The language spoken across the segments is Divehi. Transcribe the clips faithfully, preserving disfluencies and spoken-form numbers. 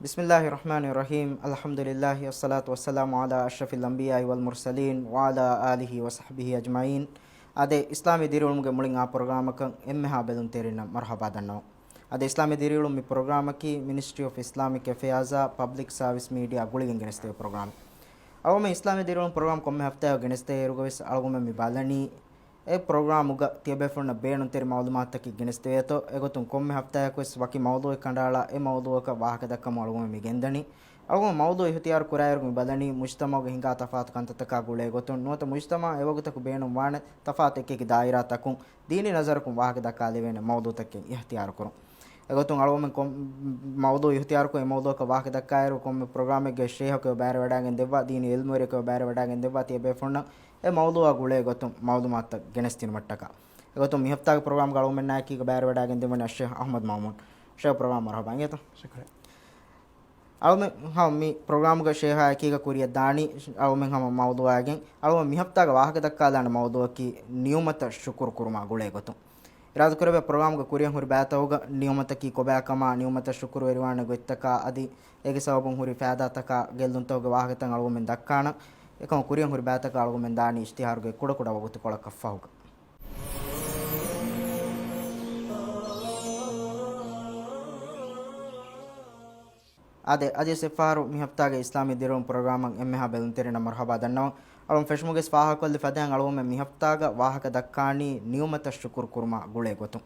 بسم الله الرحمن الرحيم. الحمد لله والصلاة والسلام على أشرف الأنبياء والمرسلين وعلى آله وصحبه أجمعين. އާދެ، އިސްލާމީ ދިރިއުޅުމުގެ މުޅިން އާ ޕްރޮގްރާމަކަށް އެންމެހާ ބެލުންތެރިންނަށް މަރުޙަބާ ދަންނަވަން. އާދެ، އިސްލާމީ ދިރިއުޅުމުގެ މި ޕްރޮގްރާމަކީ މިނިސްޓްރީ އޮފް އިސްލާމިކް އެފެއާޒާ ޕަބްލިކް ސާވިސް މީޑިއާ ގުޅިގެން ގެނެސްދެވޭ ޕްރޮގްރާމެއް. އަޅުގަނޑުމެން އިސްލާމީ ދިރިއުޅުމުގެ ޕްރޮގްރާމް ކޮންމެ ހަފްތާއެއް ގެނެސްދޭ އިރުގަވެސް އަޅުގަނޑުމެން މި ބަލަނީ އެ ޕްރޮގްރާމުގަ ތިޔަބޭފުޅުންނަށް ބޭނުންތެރި މައުލޫމާތުތަކެއް ގެނެސްދެވޭތޯ. އެގޮތުން ކޮންމެ ހަފްތާއަކުވެސް ވަކި މައުޟޫއެއް ކަނޑައަޅާ، އެ މައުޟޫއަކަށް ވާހަކަދައްކަމުން އަޅުގަނޑުމެން މި ގެންދަނީ. އަޅުގަނޑު މައުޟޫ އިހުތިޔާރު ކުރާއިރު މި ބަލަނީ މުޖްތަމަޢުގަ ހިނގާ ތަފާތު ކަންތައްތަކާ ގުޅޭ ގޮތުން ނުވަތަ މުޖްތަމަޢަށް އެވަގުތަކު ބޭނުންވާނެ ތަފާތު އެކި އެކި ދާއިރާތަކުން ދީނީ ނަޒަރަކުން ވާހަކަ ދައްކާލެވޭނެ މައުޟޫތަކެއް އިހުތިޔާރު ކުރުން. އެގޮތުން އަޅުގަނޑުމެން ކޮން މައުޟޫ އިހުތިޔާރުކޮށް އެ މައުޟޫއަކަށް ވާހަކަ ދައްކާއިރު، ކޮންމެ ޕްރޮގްރާމެއްގެ ޝޭހަކު އެބަ ބައިވެވަޑައިގެން ދެއްވާ، ދީނީ ޢިލްމުވެރިޔަކު އެބަ ބައިވެވަޑައިގެން ދެއްވާ، ތިޔަބޭފުޅުންނަށް އެ މައުޟޫއާ ގުޅޭ ގޮތުން މައުލޫމާތުތައް ގެނެސްދިނުމަށްޓަކާ. އެގޮތުން މި ހަފްތާގެ ޕްރޮގްރާމްގަ އަޅުގަނޑުމެންނާއެކީގަ ބައިވެވަޑައިގެން ދެއްވަނީ އައްޝޭޚް އަޙްމަދު މައުމޫން. ޝޭޚް، ޕްރޮގްރާމް މަރުޙަބާ އިނގޭތަ؟ ޝުކުރިއްޔާ. އަޅުމެން ހަމަ މި ޕްރޮގްރާމުގަ ޝޭޚާ އެކީގަ ކުރިއަށް ދާނީ، އަޅުމެން ހަމަ މައުޟޫއާގެން. އަޅުމެން މި ހަފްތާގަ ވާހަކަ ދައްކާލާނެ މައުޟޫއަކީ ނިޢުމަތަށް ޝުކުރު ކުރުމާ ގުޅޭ ގޮތުން. އިރާދަކުރެއްވިއްޔާ ޕްރޮގްރާމުގެ ކުރިއަށް ހުރި ބައިތަކުގަ ނިޢުމަތަކީ ކޮބާކަމާ، ނިޢުމަތަށް ޝުކުރުވެރިވާނެ ގޮތްތަކާ އަދި އޭގެ ސަބަބުން ހުރި ފައިދާތަކާ ގެއްލުންތަކުގެ ވާހަކަތައް އަޅުގަނޑުމެން ދައްކާނަން. އެކަމަކު ކުރިއަށް ހުރި ބައިތަކަށް އަޅުގަނޑުމެން ދާނީ އިޝްތިހާރުގެ ކުޑަކުޑަ ވަގުތުކޮޅަކަށް ފަހުގަ. އާދެ، އަދިވެސް އެއްފަހަރު މި ހަފްތާގެ އިސްލާމީ ދިރިއުޅުމު ޕްރޮގްރާމަށް އެންމެހާ ބެލުންތެރިންނަށް މަރުޙަބާ ދަންނަވަން. އަޅުން ފެށުމުގެ ފާހަގަކޮށްލި ފަދައިން އަޅުގަނޑުމެން މި ހަފްތާގަ ވާހަކަ ދައްކާނީ ނިޢުމަތަށް ޝުކުރު ކުރުމާ ގުޅޭ ގޮތުން.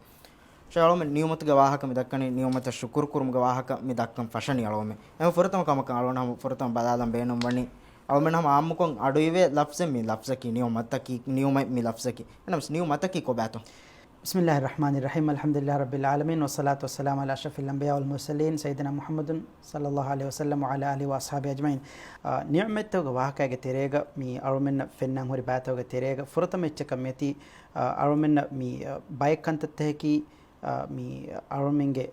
ޝޭޚް، އަޅުމެން ނިޢުމަތުގެ ވާހަކަ މި ދައްކަނީ، ނިޢުމަތަށް ޝުކުރު ކުރުމުގެ ވާހަކަ މި ދައްކަން ފަށަނީ އަޅުމެން. އެހެން ފުރަތަމަ ކަމަކަށް އަޅުގަނޑު ހަމަ ފުރަތަމަ ބަލާލަން ބޭނުންވަނީ، އަޅުމެން ހަމަ އާއްމުކޮށް އަޑުއިވޭ ލަފްޒެއް މި ލަފްޒަކީ ނިޢުމަތަކީ، ނިޢުމަތް މި ލަފްޒަކީ. އެހެނަސް ނިޢުމަތަކީ ކޮބާތޯ؟ بسم الله الرحمن الرحيم. الحمد لله رب العالمين، والصلاة والسلام على أشرف الأنبياء والمرسلين، سيدنا محمد صلى الله عليه وسلم وعلى آله وأصحابه أجمعين. އާ، ނިޢުމަތްތަކުގެ ވާހަކައިގެ ތެރޭގަ މި އަޅުމެންނަށް ފެންނަން ހުރި ބައިތަކުގެ ތެރޭގަ ފުރަތަމަ އެއްޗަކަށް މިއޮތީ، އަ، އަޅުމެންނަށް މި، އަ، ބައެއް ކަންތައްތަކަކީ، އަ، މި އަޅުމެންގެ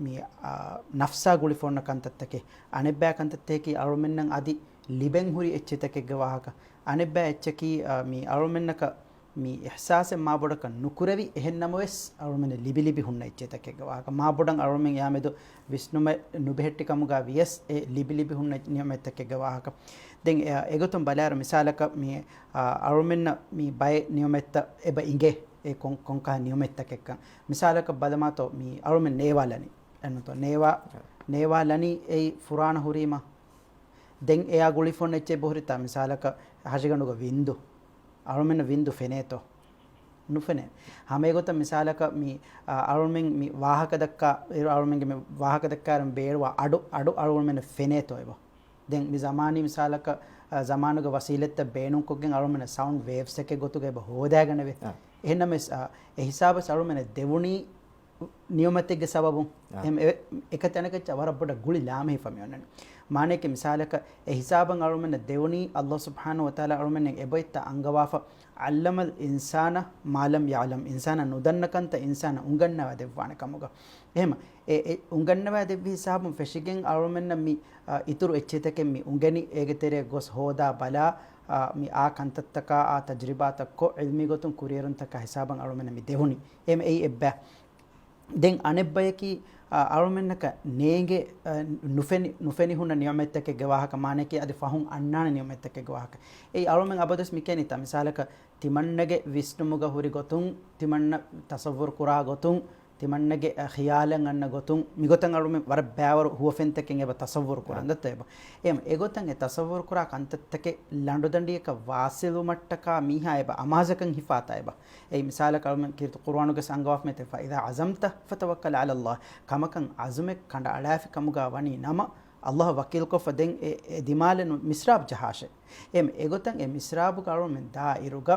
މި، އަ، ނަފްސާ ގުޅިފަ އޮންނަ ކަންތައްތަކެއް. އަނެއްބައި ކަންތައްތަކަކީ އަޅުމެންނަށް އަދި ލިބެން ހުރި އެއްޗެތަކެއްގެ ވާހަކަ. އަނެއްބައި އެއްޗަކީ، އަ، މި އަޅުމެންނަކަށް މި އިޙްސާސެއް މާބޮޑަކަށް ނުކުރެވި، އެހެން ނަމަވެސް އަޅުމެންނަށް ލިބި ލިބި ހުންނަ އެއްޗެތަކެއްގެ ވާހަކަ. މާބޮޑަށް އަޅުމެން އެއާމެދު ވިސްނުމެއް ނުބެހެއްޓި ކަމުގަ ވިޔަސް އެ ލިބި ލިބި ހުންނަ ނިޢުމަތްތަކެއްގެ ވާހަކަ. ދެން އެ، އެގޮތުން ބަލާއިރު މިސާލަކަށް މި، އަ، އަޅުމެންނަށް މި ބައެއް ނިޢުމަތްތައް އެބަ އިނގޭ. އެ ކޮން، ކޮންކަހަލަ ނިޢުމަތްތަކެއްކަން. މިސާލަކަށް ބަލަމާތޯ، މި އަޅުމެން ނޭވާލަނީ. އެންނުތޯ؟ ނޭވާ، ނޭވާލަނީ އެއީ ފުރާނަ ހުރީމަ. ދެން އެއާ ގުޅިފަ އޮންނަ އެއްޗެއް އެބަހުރިތާ؟ މިސާލަކަށް ހަށިގަނޑުގަ ވިންދު. އަޅުމެންނަށް ވިންދު ފެނޭތޯ؟ ނުފެނޭ. ހަމައެގޮތަށް މިސާލަކަށް މި، އަ، އަޅުމެން މި ވާހަކަ ދައްކާ، އަޅުމެންގެ މި ވާހަކަ ދައްކާއިރު ބޭރުވާ އަޑު، އަޑު އަޅުމެންނަށް ފެނޭތޯ އެބަ؟ ދެން މި ޒަމާނީ މިސާލަކަށް، އަ، ޒަމާނުގެ ވަސީލަތްތައް ބޭނުންކޮށްގެން އަޅުމެންނަށް ސައުންޑް ވޭވްސްއެއްގެ ގޮތުގަ އެބަ ހޯދާގަނެވޭ. އަ. އެހެންނަމަވެސް، އަ، އެ ހިސާބަށް އަޅުމެންނަށް ދެވުނީ ނިޢުމަތެއްގެ ސަބަބުން. އާ. އެހެން އެ-، އެކަތަނަކަށް ވަރަށް ބޮޑަށް ގުޅި ލާމެހިފަ މި އޮންނަނީ. މާނަޔަކީ މިސާލަކަށް އެ ހިސާބަށް އަޅުމެންނަށް ދެވުނީ ﷲ ސުބްޙާނަހޫ ވަތަޢާލާ އަޅުމެންނަށް އެބައޮތްތައް އަންގަވާފަ، ޢައްލަމަލް އިންސާނަ މާ ލަމް ޔަޢްލަމް، އިންސާނަށް ނުދަންނަ ކަންތައް އިންސާނަށް އުނގަންނަވާ ދެއްވާނެ ކަމުގަ. އެހެމަ، އެ، އެ އުނގަންނަވާ ދެއްވި ހިސާބުން ފެށިގެން އަޅުމެންނަށް މި، އާ، އިތުރު އެއްޗެތަކެއް މި އުނގެނި، އޭގެ ތެރޭ ގޮސް ހޯދާ ބަލާ، އާ، މި އާ ކަންތައްތަކާ އާ ތަޖްރިބާތައް ކޮށް، ޢިލްމީ ގޮތުން ކުރިއެރުންތަކާ ހިސާބަށް އަޅުމެންނަށް މި ދެވުނީ. އެހެމަ އެއީ އެއްބައި. ދެން އަނެއްބަޔަކީ، އަ، އަޅުމެންނަކަށް ނޭނގެ، އަ، ނުފެނި، ނުފެނި ހުންނަ ނިޢުމަތްތަކެއްގެ ވާހަކަ، މާނަޔަކީ އަދި ފަހުން އަންނާނެ ނިޢުމަތްތަކެއްގެ ވާހަކަ. އެއީ އަޅުމެން އަބަދުވެސް މި ކިޔަނީތާ މިސާލަކަށް ތިމަންނަގެ ވިސްނުމުގަ ހުރި ގޮތުން، ތިމަންނަ ތަޞައްވުރު ކުރާ ގޮތުން، ތިމަންނަގެ، އަ، ޚިޔާލަށް އަންނަ ގޮތުން، މިގޮތަށް އަޅުމެން ވަރަށް ބައިވަރު ހުވަފެންތަކެއް އެބަ ތަޞައްވުރު ކުރަން އާ. ދައްތަ އެބަ. އެހެމަ އެގޮތަށް އެ ތަޞައްވުރު ކުރާ ކަންތައްތަކެއް ލަނޑުދަނޑިއަކަށް ވާސިލްވުމަށްޓަކާ މީހާ އެބަ އަމާޒަކަށް ހިފާތާ އެބަ. އެއީ މިސާލަކަށް އަޅުމެން ކީރިތި ޤުރުއާނުގަ އަންގަވާފަ މިއޮތީ، فإذا عزمت فتوكل على الله. ކަމަކަށް ޢަޒުމެއް ކަނޑައަޅާފި ކަމުގަ ވަނީ ނަމަ، ﷲ އަށް ވަކީލުކޮށްފަ ދެން އެ، އެ ދިމާލަށް މިސްރާބު ޖަހާށޭ. އެހެމަ އެގޮތަށް އެ މިސްރާބުގަ އަޅުމެން ދާ އިރުގަ،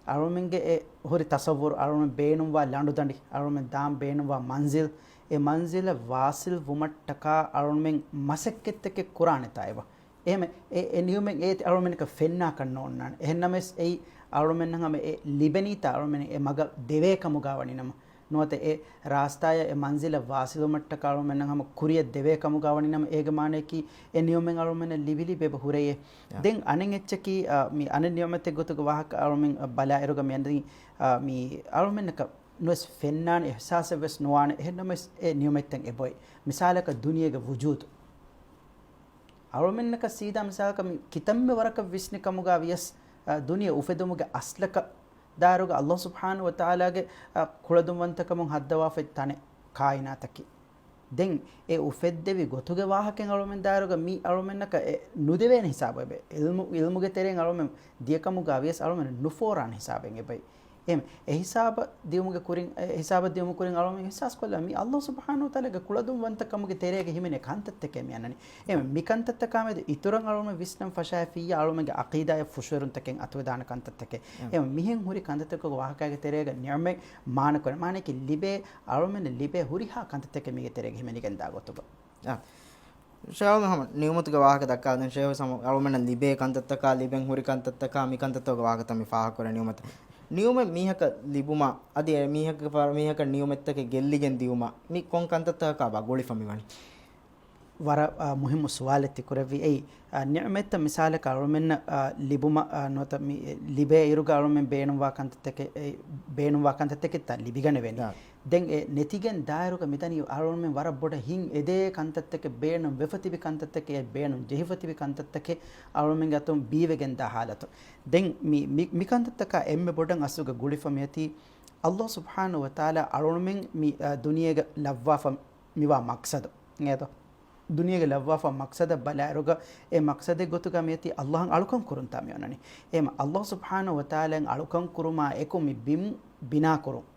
އަޅުމެންގެ އެ ހުރި ތަޞައްވުރު، އަޅުމެން ބޭނުންވާ ލަނޑުދަނޑި، އަޅުމެން ދާން ބޭނުންވާ މަންޒިލް، އެ މަންޒިލަށް ވާސިލް ވުމަށްޓަކާ އަޅުމެން މަސައްކަތްތަކެއް ކުރާނެތާ އެބަ. އެހެމަ އެ، އެ ނިޢުމަތް އޭތި އަޅުމެންނަކަށް ފެންނާކަށް ނޯންނާނެ. އެހެންނަމަވެސް އެއީ އަޅުމެންނަށް ހަމަ އެ ލިބެނީތާ އަޅުމެން އެ މަގަށް ދެވޭ ކަމުގަ ވަނީ ނަމަ. ނުވަތަ އެ ރާސްތާޔަށް އެ މަންޒިލަށް ވާސިލުވުމަށްޓަކާ އަޅުމެންނަށް ހަމަ ކުރިއަށް ދެވޭ ކަމުގަ ވަނީ ނަމަ، އޭގެ މާނަޔަކީ އެ ނިޢުމަތް އަޅުމެންނަށް ލިބި ލިބި އެބަ ހުރެޔޭ. ޔާ. ދެން އަނެއް އެއްޗަކީ، އާ، މި އަނެއް ނިޢުމަތެއް ގޮތުގެ ވާހަކަ އަޅުމެން ބަލާ އިރުގަ މި އަންނަނީ، އާ، މި އަޅުމެންނަކަށް ނުވެސް ފެންނާނެ، އިޙްސާސެއް ވެސް ނުވާނެ، އެހެންނަމަވެސް އެ ނިޢުމަތްތައް އެބައޮތް. މިސާލަކަށް ދުނިޔޭގެ ވުޖޫދު. އަޅުމެންނަކަށް ސީދާ މިސާލަކަށް މި ކިތަންމެ ވަރަކަށް ވިސްނި ކަމުގަ ވިޔަސް، އަ، ދުނިޔެ އުފެދުމުގެ އަސްލަކަށް ދާއިރުގަ އައްލާހު ސުބްޙާނަހު ވަތަޢާލާގެ، އަ، ކުޅަދުންވަންތަކަމުން ހައްދަވާފައި ތަނެއް ކާއިނާތަކީ. ދެން އެ އުފެއްދެވި ގޮތުގެ ވާހަކައެއް އަޅުމެން ދާއިރުގަ މި އަޅުމެންނަކަށް އެ ނުދެވޭނެ ހިސާބު އެބެ. އިލްމު، އިލްމުގެ ތެރެއިން އަޅުމެން ދިޔަކަމުގަ ވިޔަސް އަޅުމެން ނުފޯރާނެ ހިސާބެއް އެބައި. އެހެން އެ ހިސާބަށް ދިޔުމުގެ ކުރިން، އެ ހިސާބަށް ދިޔުމުގެ ކުރިން އަޅުމެން އިޙްސާސް ކޮށްލާ މި އައްލާހު ސުބްޙާނަހު ވަތަޢާލާގެ ކުޅަދުންވަންތަކަމުގެ ތެރޭގަ ހިމެނޭ ކަންތައްތަކެއް މި އަންނަނީ. އެހެން މި ކަންތައްތަކާ މެދު އިތުރަށް އަޅުމެން ވިސްނަން ފަށާފިއްޔާ އަޅުމެންގެ ޢަޤީދާއަށް ފުށުއެރުންތަކެއް އަތުވެދާނެ ކަންތައްތަކެއް. އެހެން މިހެން ހުރި ކަންތައްތަކުގެ ވާހަކައިގެ ތެރޭގަ ނިޢުމަތް މާނަކުރޭ. މާނައަކީ ލިބޭ، އަޅުމެންނަށް ލިބޭ ހުރިހާ ކަންތައްތަކެއް މީގެ ތެރޭގަ ހިމެނިގެންދާ ގޮތުގަ. އާ. ޝޭޚް އަލްމުޙައްމަދު، ނިޢުމަތުގެ ވާހަކަ ދައްކާލަދެން. ޝޭޚް ހުސަމް އަޅުމެންނަށް ލިބޭ ކަންތައްތަކާ، ލިބެން ހުރި ކަންތައްތަކާ، މި ކަންތައްތަކުގެ ވާހަކަތައް މި ފާހަގަކުރޭ ނިޢުމަތަށް. ނިޢުމަތް މީހަކަށް ލިބުމާ، އަދި އެ މީހަކަށް ފަ-، މީހަކަށް ނިޢުމަތްތަކެއް ގެއްލިގެން ދިއުމާ، މި ކޮން ކަންތައްތަކަކާބާ ގުޅިފަ މިވަނީ؟ ވަރަށް، އާ، މުހިއްމު ސުވާލެއް ތިކުރެއްވި. އެއީ، އާ، ނިޢުމަތްތައް މިސާލަކަށް އަޅުމެންނަށް، އާ، ލިބުމަށް، އާ، ނުވަތަ މި، އެ، ލިބޭ އިރުގަ އަޅުމެން ބޭނުންވާ ކަންތައްތަކެއް، އެ، ބޭނުންވާ ކަންތައްތަކެއްތަ ލިބިގަނެވޭނީ. އާ. ދެން އެ ނެތިގެން ދާއިރުގަ މިދަނީ އަޅުމެން ވަރަށް ބޮޑަށް ހިތް އެދޭ ކަންތައްތަކެއް، ބޭނުން ވެފަ ތިބި ކަންތައްތަކެއް، ބޭނުން ޖެހިފަ ތިބި ކަންތައްތަކެއް އަޅުމެންގެ އަތުން ބީވެގެންދާ ހާލަތު. ދެން މި، މި، މި ކަންތައްތަކާ އެންމެ ބޮޑަށް އަސްލުގަ ގުޅިފަ މިއޮތީ އައްލާހު ސުބްޙާނަހު ވަތަޢާލާ އަޅުމެން މި، އަ، ދުނިޔޭގަ ލައްވާފަ މިވާ މަޤްޞަދު. އިނގޭތޯ؟ ދުނިޔޭގަ ލައްވާފަ މަޤްޞަދަށް ބަލާއިރުގަ، އެ މަޤްޞަދެއް ގޮތުގަ މިއޮތީ އައްލާހަށް އަޅުކަން ކުރުންތާ މިއޮންނަނީ. އެހެން އައްލާހު ސުބްޙާނަހު ވަތަޢާލާއަށް އަޅުކަން ކުރުމާ އެކު މި ބިން ބިނާ ކުރުން.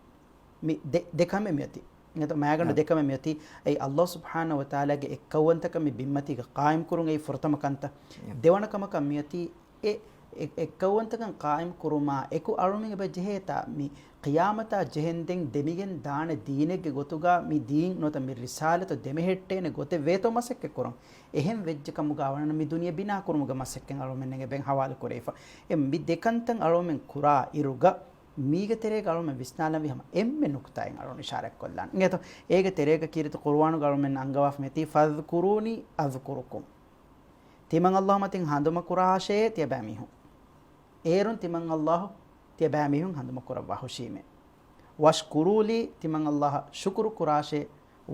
މި ދެ، ދެ ކަމެއް މިއޮތީ. އިނގޭތޯ؟ މައިގަނޑު ދެ ކަމެއް މިއޮތީ. އެއީ އައްލާހު ސުބްޙާނަހު ވަތަޢާލާގެ އެއްކައުވަންތަކަން މި ބިންމަތީގަ ޤާއިމް ކުރުން. އެއީ ފުރަތަމަ ކަންތައް. ދެވަނަ ކަމަކަށް މިއޮތީ އެ، އެ، އެއްކައުވަންތަކަން ޤާއިމް ކުރުމާ އެކު އަޅުމެން އެބަ ޖެހޭތާ މި ޤިޔާމަތާ ޖެހެންދެން ދެމިގެން ދާނެ ދީނެއްގެ ގޮތުގަ މި ދީން ނުވަތަ މި ރިސާލަތު ދެމެހެއްޓޭނެ ގޮތެއް ވޭތޯ މަސައްކަތް ކުރުން. އެހެން ވެއްޖެ ކަމުގަ ވަނަން މި ދުނިޔެ ބިނާ ކުރުމުގެ މަސައްކަތް އަޅުމެންނަށް އެބައިން ހަވާލު ކުރެވިފަ. އެ މި ދެ ކަންތައް އަޅުމެން ކުރާ އިރުގަ މީގެ ތެރޭގަ އަޅުމެން ވިސްނާލަންވީ ހަމަ އެންމެ ނުކުތާއެއް އަޅުން އިޝާރާތް ކޮށްލާން. އިނގޭތޯ؟ އޭގެ ތެރޭގަ ކީރިތި ޤުރުއާނުގަ އަޅުމެން އަންގަވާފަ މިއޮތީ، "فاذكروني أذكركم." ތިމަން އައްލާހު މަތިން ހަނދުމަ ކުރާށޭ ތިޔަބައިމީހުން. އޭރުން ތިމަން އައްލާހު ތިޔަބައިމީހުން ހަނދުމަ ކުރައްވާ ހުށީމޭ. "واشكروا لي" ތިމަން އައްލާހަށް ޝުކުރު ކުރާށޭ.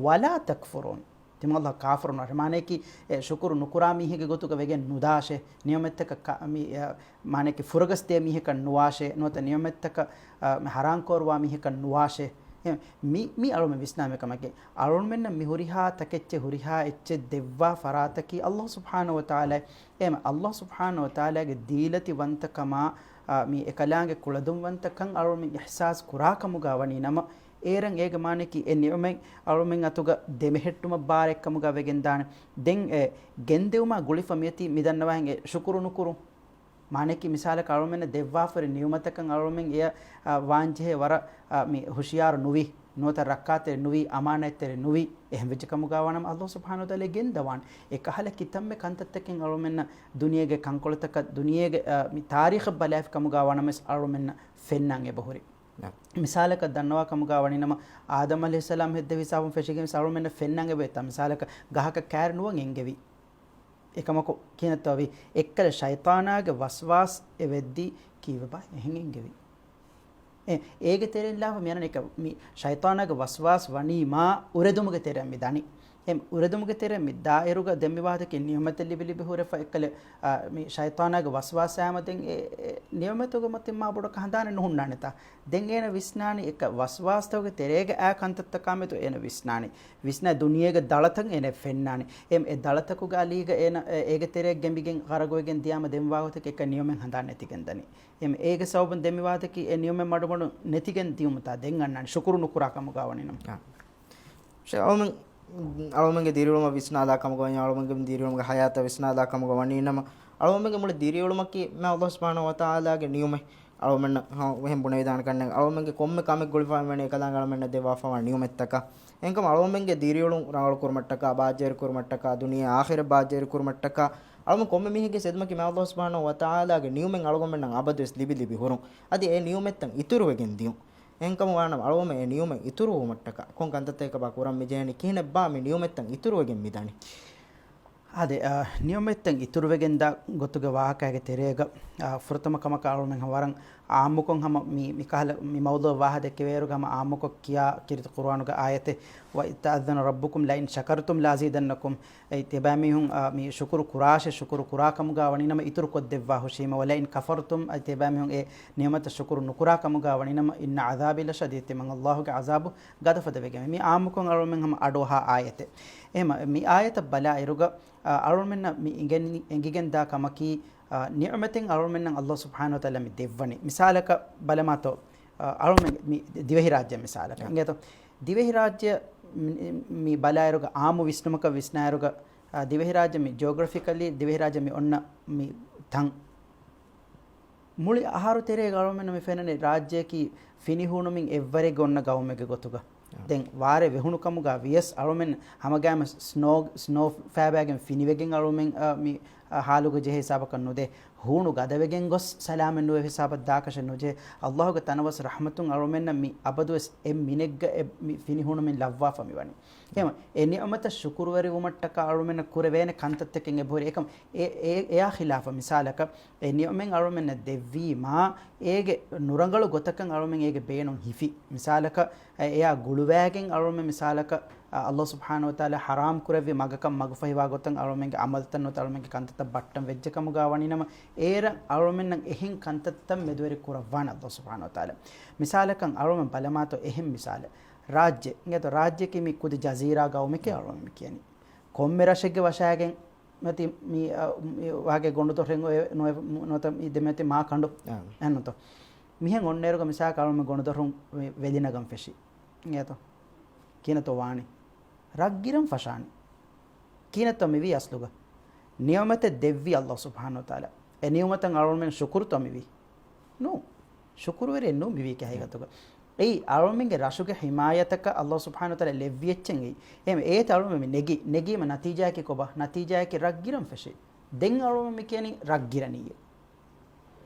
"ولا تكفرون" ތިމަން އައްލާހަށް ކާފަރު ނުވާށޭ. މާނައަކީ، އެ ޝުކުރު ނުކުރާ މީހެއްގެ ގޮތުގަ ވެގެން ނުދާށޭ. ނިޢުމަތްތަކަށް ކަ-، މި، އެ، މާނައަކީ ފުރަގަސްދޭ މީހަކަށް ނުވާށޭ. ނުވަތަ ނިޢުމަތްތަކަށް، އަ، މި ޙަރާން ކޮށްވާ މީހަކަށް ނުވާށޭ. އެ، މި، މި އަޅުމެން ވިސްނާމެ ކަމެކޭ. އަޅުމެންނަށް މި ހުރިހާ ތަކެއްޗެއް ހުރިހާ އެއްޗެއް ދެއްވާ ފަރާތަކީ އައްލާހު ސުބްޙާނަހު ވަތަޢާލާ. އެހެން އައްލާހު ސުބްޙާނަހު ވަތަޢާލާގެ ދީލަތިވަންތަކަމާ، އާ، މި އެކަލާނގެ ކުޅަދުންވަންތަކަން އަޅުމެން އިޙްސާސް ކުރާ ކަމުގަ ވަނީ ނަމަ، އޭރަށް އޭގެ މާނައަކީ އެ ނިޢުމަތް އަޅުމެން އަތުގަ ދެމެހެއްޓުމަށް ބާރެއް ކަމުގަ ވެގެން ދާނެ. ދެން އެ ގެންދެވުމާ ގުޅިފަ މިއޮތީ މި ދަންނަވާހެން އެ ޝުކުރު ނުކުރުން. މާނައަކީ މިސާލަކަށް އަޅުމެންނަށް ދެއްވާފައި ނިޢުމަތަކަށް އަޅުމެން އެޔަށް، އާ، ވާންޖެހޭ ވަރަށް، އާ، މި ހުޝިޔާރު ނުވި، ނުވަތަ ރައްކާތެރި ނުވި، އަމާނާތްތެރި ނުވި، އެހެން ވެއްޖެ ކަމުގަ ވާނަމަ އައްލާހު ސުބްޙާނަހު ވަތަޢާލާ ގެންދަވާނެ. އެކަހަލަ ކިތަންމެ ކަންތައްތަކެއް އަޅުމެންނަށް ދުނިޔޭގެ ކަންކޮޅުތަކަށް، ދުނިޔޭގެ، އާ، މި ތާރީޚަށް ބަލާފި ކަމުގަ ވާނަމަވެސް އަޅުމެންނަށް ފެންނަން އެބަހުރި. ނަ. މިސާލަކަށް ދަންނަވާ ކަމުގަ ވަނީ ނަމަ، އާދަމް ޢަލައިހިއްސަލާމް ހެއްދެވި ހިސާބުން ފެށިގެން ވެސް އަޅުމެންނަށް ފެންނަން އެބައޮތްތާ؟ މިސާލަކަށް ގަހަކަށް ކާރި ނުވަން އެންގެވި. އެކަމަކު ކިހިނެއްތޯ ވީ؟ އެއްކަލަ ޝައިޠާނާގެ ވަސްވާސް އެ ވެއްދީ ކީއްވެބާ އެހެން އެންގެވީ. އެ، އޭގެ ތެރެއިން ލާފަ މި އަންނަނީ އެކަ-، މި ޝައިޠާނާގެ ވަސްވާސް ވަނީ މާ އުރެދުމުގެ ތެރެއަށް މި ދަނީ. އެ އުރެދުމުގެ ތެރެއަށް މި ދާއިރުގަ ދެން މި ވާހަކަ ނިޢުމަތެއް ލިބި ލިބި ހުރެފަ އެއްކަލަ، އާ، މި ޝައިޠާނާގެ ވަސްވާސް އާމަ ދެން އެ، އެ ނިޢުމަތުގެ މަތިން މާ ބޮޑަކަށް ހަނދާނެއް ނުހުންނާނެތާ؟ ދެން އޭނަ ވިސްނާނީ އެކަ ވަސްވާސްތަކުގެ ތެރޭގަ އާ ކަންތައްތަކާ މެދު އޭނަ ވިސްނާނީ. ވިސްނާ ދުނިޔޭގެ ދަޅަތައް އޭނަ ފެންނާނީ. އެ، އެ ދަޅަތަކުގެ އަލީގަ އޭނަ، އެ، އޭގެ ތެރެއަށް ގެނބިގެން ޣަރަގުވެގެން ދިޔާމަ ދެން ވާގޮތަކަށް އެކަ ނިޢުމަތް ހަނދާން ނެތިގެން ދަނީ. އެމް، އޭގެ ސަބަބުން ދެން މި ވާހަކަ އެ ނިޢުމަތް މަޑުމަޑުން ނެތިގެން ދިޔުމުތާ ދެން އަންނާނީ. ޝުކުރު ނުކުރާ ކަމުގަ ވަނީ ނަމަ. އާ. ޝޭޚް އަޅުމެން، އަޅުމެންގެ ދިރިއުޅުމަށް ވިސްނާލާ ކަމުގަ ވަނީ، އަޅުމެންގެ ދިރިއުޅުމުގެ ޙަޔާތަށް ވިސްނާލާ ކަމުގަ ވަނީ ނަމަ، އަޅުމެންގެ މުޅި ދިރިއުޅުމަކީ މި އައްލާހު ސުބްޙާނަހު ވަތަޢާލާގެ ނިޢުމަތް. އަޅުމެންނަށް ހަ-، އެހެން ބުނެވިދާނެ ކަންނޭނގެ. އަޅުމެންގެ ކޮންމެ ކަމެއް ގުޅިފަ ވަނީ އެކަލާނގެ އަޅުމެންނަށް ދެއްވާފަވާ ނިޢުމަތްތަކާ. އެހެންކަމުން އަޅުމެންގެ ދިރިއުޅުން ރަނގަޅު ކުރުމަށްޓަކާ، ބާއްޖަވެރި ކުރުމަށްޓަކާ، ދުނިޔެ އާޚިރަތް ބާއްޖަވެރި ކުރުމަށްޓަކާ، އަޅުމެން ކޮންމެ މީހެއްގެ ހިދުމަތަކީ މި އައްލާހު ސުބްޙާނަހު ވަތަޢާލާގެ ނިޢުމަތް އަޅުގަނޑުމެންނަށް އަބަދުވެސް ލިބި ލިބި ހުރުން. އަދި އެ ނިޢުމަތްތައް އިތުރުވެގެން ދިޔުން. އެހެންކަމުން ވާނަމަ އަޅުގަނޑުމެން އެ ނިޢުމަތް އިތުރުވުމަށްޓަކާ ކޮން ކަންތައްތަކެއްބާ ކުރަން މިޖެހެނީ؟ ކިހިނެއްބާ މި ނިޢުމަތްތައް އިތުރުވެގެން މިދަނީ؟ އާދެ، އާ، ނިޢުމަތްތައް އިތުރުވެގެންދާ ގޮތުގެ ވާހަކައިގެ ތެރޭގަ، އާ، ފުރަތަމަ ކަމަކަށް އަޅުމެން ވަރަށް އާއްމުކޮށް ހަމަ މި، މިކަހަލަ މި މައުޟޫޢަށް ވާހަ ދެއްކެވޭއިރުގަ ހަމަ އާއްމުކޮށް ކިޔާ ކީރިތި ޤުރުއާނުގެ އާޔަތެއް، وَإِذْ تَأَذَّنَ رَبُّكُمْ لَئِن شَكَرْتُمْ لَأَزِيدَنَّكُمْ. އެ ތިޔަބައިމީހުން، އާ، މި ޝުކުރު ކުރާށޭ، ޝުކުރު ކުރާ ކަމުގަ ވަނީނަމަ އިތުރު ކޮށްދެއްވާ ހުށީމަ، وَلَئِن كَفَرْتُمْ، އަދި ތިޔަބައިމީހުން އެ ނިޢުމަތަށް ޝުކުރު ނުކުރާ ކަމުގަ ވަނީނަމަ، إِنَّ عَذَابِي لَشَدِيدٌ، ތިމަން އައްލާހުގެ ޢަޒާބު ގަދަފަދަވެގެން. މި އާއްމުކޮށް އަޅުމެން ހަމަ އަޑުއަހާ އާޔަތެއް. އެހެމަ މި އާޔަތަށް ބަލާއިރުގަ، އަ، އަޅުމެންނަށް މި އެނގެން-، އެނގިގެންދާ ކަމަކީ، އަ، ނިޢުމަތެއް އަޅުމެންނަށް އައްލާހު ސުބްޙާނަހު ވަތަޢާލާ މި ދެއްވަނީ. މިސާލަކަށް ބަލަމާތޯ، އަ، އަޅުމެން މި ދިވެހިރާއްޖެ މިސާލަކަށް. އަ. އިނގޭތޯ؟ ދިވެހިރާއްޖެ މި، މި ބަލާއިރުގަ އާއްމު ވިސްނުމަކަށް ވިސްނާއިރުގަ، އަ، ދިވެހިރާއްޖެ މި ޖިއޮގްރަފިކަލީ ދިވެހިރާއްޖެ މި އޮންނަ މި ތަން. މުޅި އަހަރު ތެރޭގަ އަޅުމެންނަށް މި ފެންނަނީ ރާއްޖެއަކީ ފިނިހޫނުމިން އެއްވަރެއްގަ އޮންނަ ގައުމެއްގެ ގޮތުގަ. އާ. ދެން ވާރޭ ވެހުނު ކަމުގަ ވިޔަސް އަޅުމެން ހަމަގައިމު ސްނޯ، ސްނޯ ފޭބައިގެން ފިނިވެގެން އަޅުމެން، އަ، މި، އަ، ހާލުގަ ޖެހޭ ހިސާބަކަށް ނުދޭ. ހޫނު ގަދަވެގެން ގޮސް ސަލާމަތް ނުވެ ހިސާބަށް ދާކަށެއް ނުޖެހޭ. އައްލާހުގެ ތަނަވަސް ރަޙްމަތުން އަޅުމެންނަށް މި އަބަދުވެސް އެއް މިނެއްގަ އެ މި ފިނިހޫނުމިން ލައްވާފަ މިވަނީ. އެހެމަ އެ ނިޢުމަތަށް ޝުކުރުވެރިވުމަށްޓަކާ އަޅުމެންނަށް ކުރެވޭނެ ކަންތައްތަކެއް އެބަހުރި. އެކަމް އެ، އެ، އެއާ ޚިލާފަށް މިސާލަކަށް އެ ނިޢުމެއް އަޅުމެންނަށް ދެއްވީމާ، އޭގެ ނުރަނގަޅު ގޮތަކަށް އަޅުމެން އޭގެ ބޭނުން ހިފި. މިސާލަކަށް، އެ، އެއާ ގުޅުވައިގެން އަޅުމެން މިސާލަކަށް، އަ، އައްލާހު ސުބްޙާނަހު ވަތަޢާލާ ޙަރާމް ކުރެއްވި މަގަކަށް މަގުފަހިވާ ގޮތަށް އަޅުމެންގެ ޢަމަލުތައް ނުވަތަ އަޅުމެންގެ ކަންތައްތައް ބައްޓަން ވެއްޖެ ކަމުގަ ވަނީނަމަ، އޭރަށް އަޅުމެންނަށް އެހެން ކަންތައްތައް މެދުވެރި ކުރައްވާނެ އައްލާހު ސުބްޙާނަހު ވަތަޢާލާ. މިސާލަކަށް އަޅުމެން ބަލަމާތޯ އެހެން މިސާލެއް. ރާއްޖެ، އިނގޭތޯ ރާއްޖެއަކީ މި ކުދި ޖަޒީރާ ގައުމެކޭ އަޅުމެން މި ކިޔަނީ. ކޮންމެ ރަށެއްގެ ވަށާގެން މަތި މި، އަ، މި ވާގެ ގޮނޑުދޮށެއް އޮތް ނުވެ-، ނުވަތަ މި ދެމެތި މާ ކަނޑު. އާ. އެހެންނުތޯ؟ މިހެން އޮންނައިރުގަ މިސާލަކަށް އަޅުމެން ގޮނޑުދޮށުން ވެ-، ވެލިނަގަން ފެށި. އިނގޭތޯ؟ ކިހިނެއްތޯ ވާނީ؟ ރަށްގިރަން ފަށާނީ. ކިހިނެއްތޯ މިވީ އަސްލުގަ؟ ނިޢުމަތެއް ދެއްވީ އައްލާހު ސުބްޙާނަހު ވަތަޢާލާ. އެ ނިޢުމަތަށް އަޅުމެން ޝުކުރުތޯ މިވީ؟ ނޫ. ޝުކުރުވެރިއެއް ނޫ މިވީކީ ހަގީގަތުގަ. އެއީ އަޅުމެންގެ ރަށުގެ ޙިމާޔަތަކަށް އައްލާހު ސުބްޙާނަހު ވަތަޢާލާ ލެއްވި އެއްޗެއް އެއީ. އެހެން އޭތަ އަޅުމެން މި ނެގި، ނެގީމަ ނަތީޖާއަކީ ކޮބާ؟ ނަތީޖާއަކީ ރަށްގިރަން ފެށި. ދެން އަޅުމެން މި ކިޔަނީ ރަށްގިރަނީއޭ.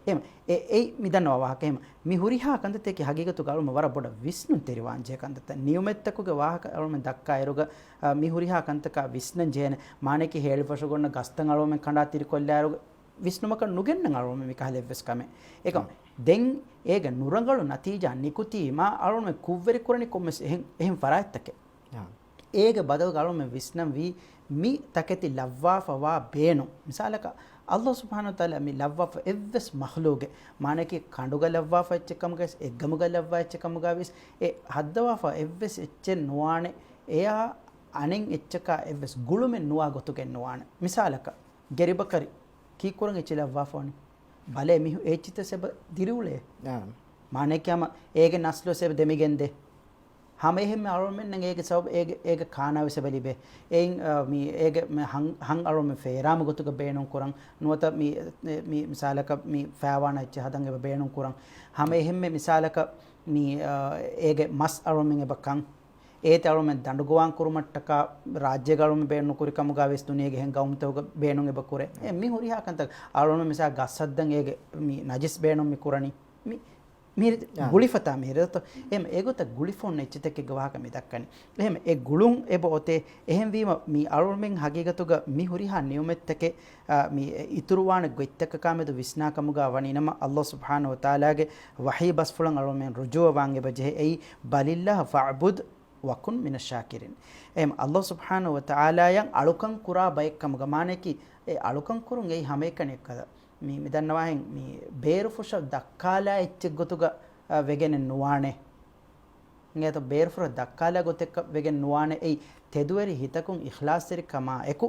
އެހެން އެ، އެއީ މި ދަންނަވާ ވާހަކަ. އެހެން މި ހުރިހާ ކަންތައްތަކީ ހަގީގަތުގަ އަޅުމެން ވަރަށް ބޮޑަށް ވިސްނުންތެރިވާން ޖެހޭ ކަންތައްތައް. ނިޢުމަތްތަކުގެ ވާހަކަ އަޅުމެން ދައްކާއިރުގަ، އަ، މި ހުރިހާ ކަންތަކާ ވިސްނަން ޖެހޭނެ. މާނައަކީ ހޭޅިފަށުގަ އޮންނަ ގަސްތައް އަޅުމެން ކަނޑާ ތިރިކޮށްލާއިރުގަ ވިސްނުމަކަށް ނުގެންނަން އަޅުމެން މިކަހަލަ އެއްވެސް ކަމެއް. އެކަމް ދެން އޭގެ ނުރަނގަޅު ނަތީޖާ ނިކުތީމާ އަޅުމެން ކުށްވެރި ކުރަނީ ކޮންމެސް އެހެން، އެހެން ފަރާތްތަކެއް. އާ. އޭގެ ބަދަލުގަ އަޅުމެން ވިސްނަންވީ މި ތަކެތި ލައްވާފަވާ ބޭނުން. މިސާލަކަށް، އައްލާހު ސުބްޙާނަހު ވަތަޢާލާ މި ލައްވާފަ އެއްވެސް މަޚްލޫގެއް، މާނައަކީ ކަނޑުގަ ލައްވާފަ އެއްޗެއް ކަމުގަވެސް، އެއްގަމުގަ ލައްވާ އެއްޗެއް ކަމުގަވެސް، އެ ހައްދަވާފަ އެއްވެސް އެއްޗެއް ނުވާނެ، އެއާ އަނެއް އެއްޗަކާ އެއްވެސް ގުޅުމެއް ނުވާ ގޮތުގެ ނުވާނެ. މިސާލަކަށް، ގެރިބަކަރި ކީއްކުރަން އެއްޗެއް ލައްވާފަވަނީ؟ ބަލޭ، މި އެއްޗިތައް އެބަ ދިރިއުޅޭ. އާ. މާނައަކީ ހަމަ އޭގެ ނަސްލުވެސް އެބަ ދެމިގެންދޭ. ހަމަ އެހެންމެ އަޅުމެންނަށް އޭގެ ސަބަބު އޭގެ، އޭގެ ކާނާވެސް އެބަ ލިބޭ. އެއިން، އާ، މި އޭގެ މި ހަން، ހަން އަޅުމެން ފޭރާމަ ގޮތުގަ ބޭނުން ކުރަން. ނުވަތަ މި، މި މިސާލަކަށް މި ފައިވާނާ އެއްޗެއް ހަދަން އެބަ ބޭނުން ކުރަން. ހަމަ އެހެންމެ މިސާލަކަށް މި، އާ، އޭގެ މަސް އަޅުމެން އެބަ ކަން. އޭތި އަޅުމެން ދަނޑުގޮވާން ކުރުމަށްޓަކާ ރާއްޖޭގަ އަޅުމެން ބޭނުން ނުކުރި ކަމުގަ ވެސް ދުނިޔޭގެ އެހެން ގައުމުތަކުގަ ބޭނުން އެބަ ކުރޭ. އެ މި ހުރިހާ ކަންތައް އަޅުމެން މިސާ ގަސް ހައްދަން އޭގެ މި ނަޖިސް ބޭނުން މި ކުރަނީ. މި، މި އާ. ގުޅިފަތާ މިހިރަ ދޯ. އެ މި އެގޮތަށް ގުޅިފަ އޮންނަ އެއްޗިތަކެއްގެ ވާހަކަ މި ދައްކަނީ. އެހެން އެ ގުޅުން އެބަ އޮތޭ. އެހެންވީމަ މި އަޅުމެން ހަގީގަތުގަ މި ހުރިހާ ނިޢުމަތްތަކެއް، އާ، މި އިތުރުވާނެ ގޮތްތަކަކާމެދު ވިސްނާ ކަމުގަ ވަނީނަމަ އައްލާހު ސުބްޙާނަހު ވަތަޢާލާގެ ވަޙީ ބަސްފުޅަށް އަޅުމެން ރުޖޫޢަވާން އެބަ ޖެހޭ. އެއީ، بَلِ اللَّهَ فَاعْبُدْ وَكُنْ مِنَ الشَّاكِرِينَ. އެހެން އައްލާހު ސުބްޙާނަހު ވަތަޢާލާއަށް އަޅުކަން ކުރާ ބައެއް ކަމުގަ މާނައަކީ، އެ އަޅުކަން ކުރުން އެއީ ހަމައެކަނި އެއްކަލަ. މި، މި ދަންނަވާހެން މި ބޭރުފުށަށް ދައްކާލާ އެއްޗެއް ގޮތުގަ، އަ، ވެގެނެއް ނުވާނެ. އިނގޭތޯ ބޭރުފުށަށް ދައްކާލާ ގޮތެއްކަ ވެގެން ނުވާނެ. އެއީ ތެދުވެރި ހިތަކުން އިޚްލާޞްތެރިކަމާ އެކު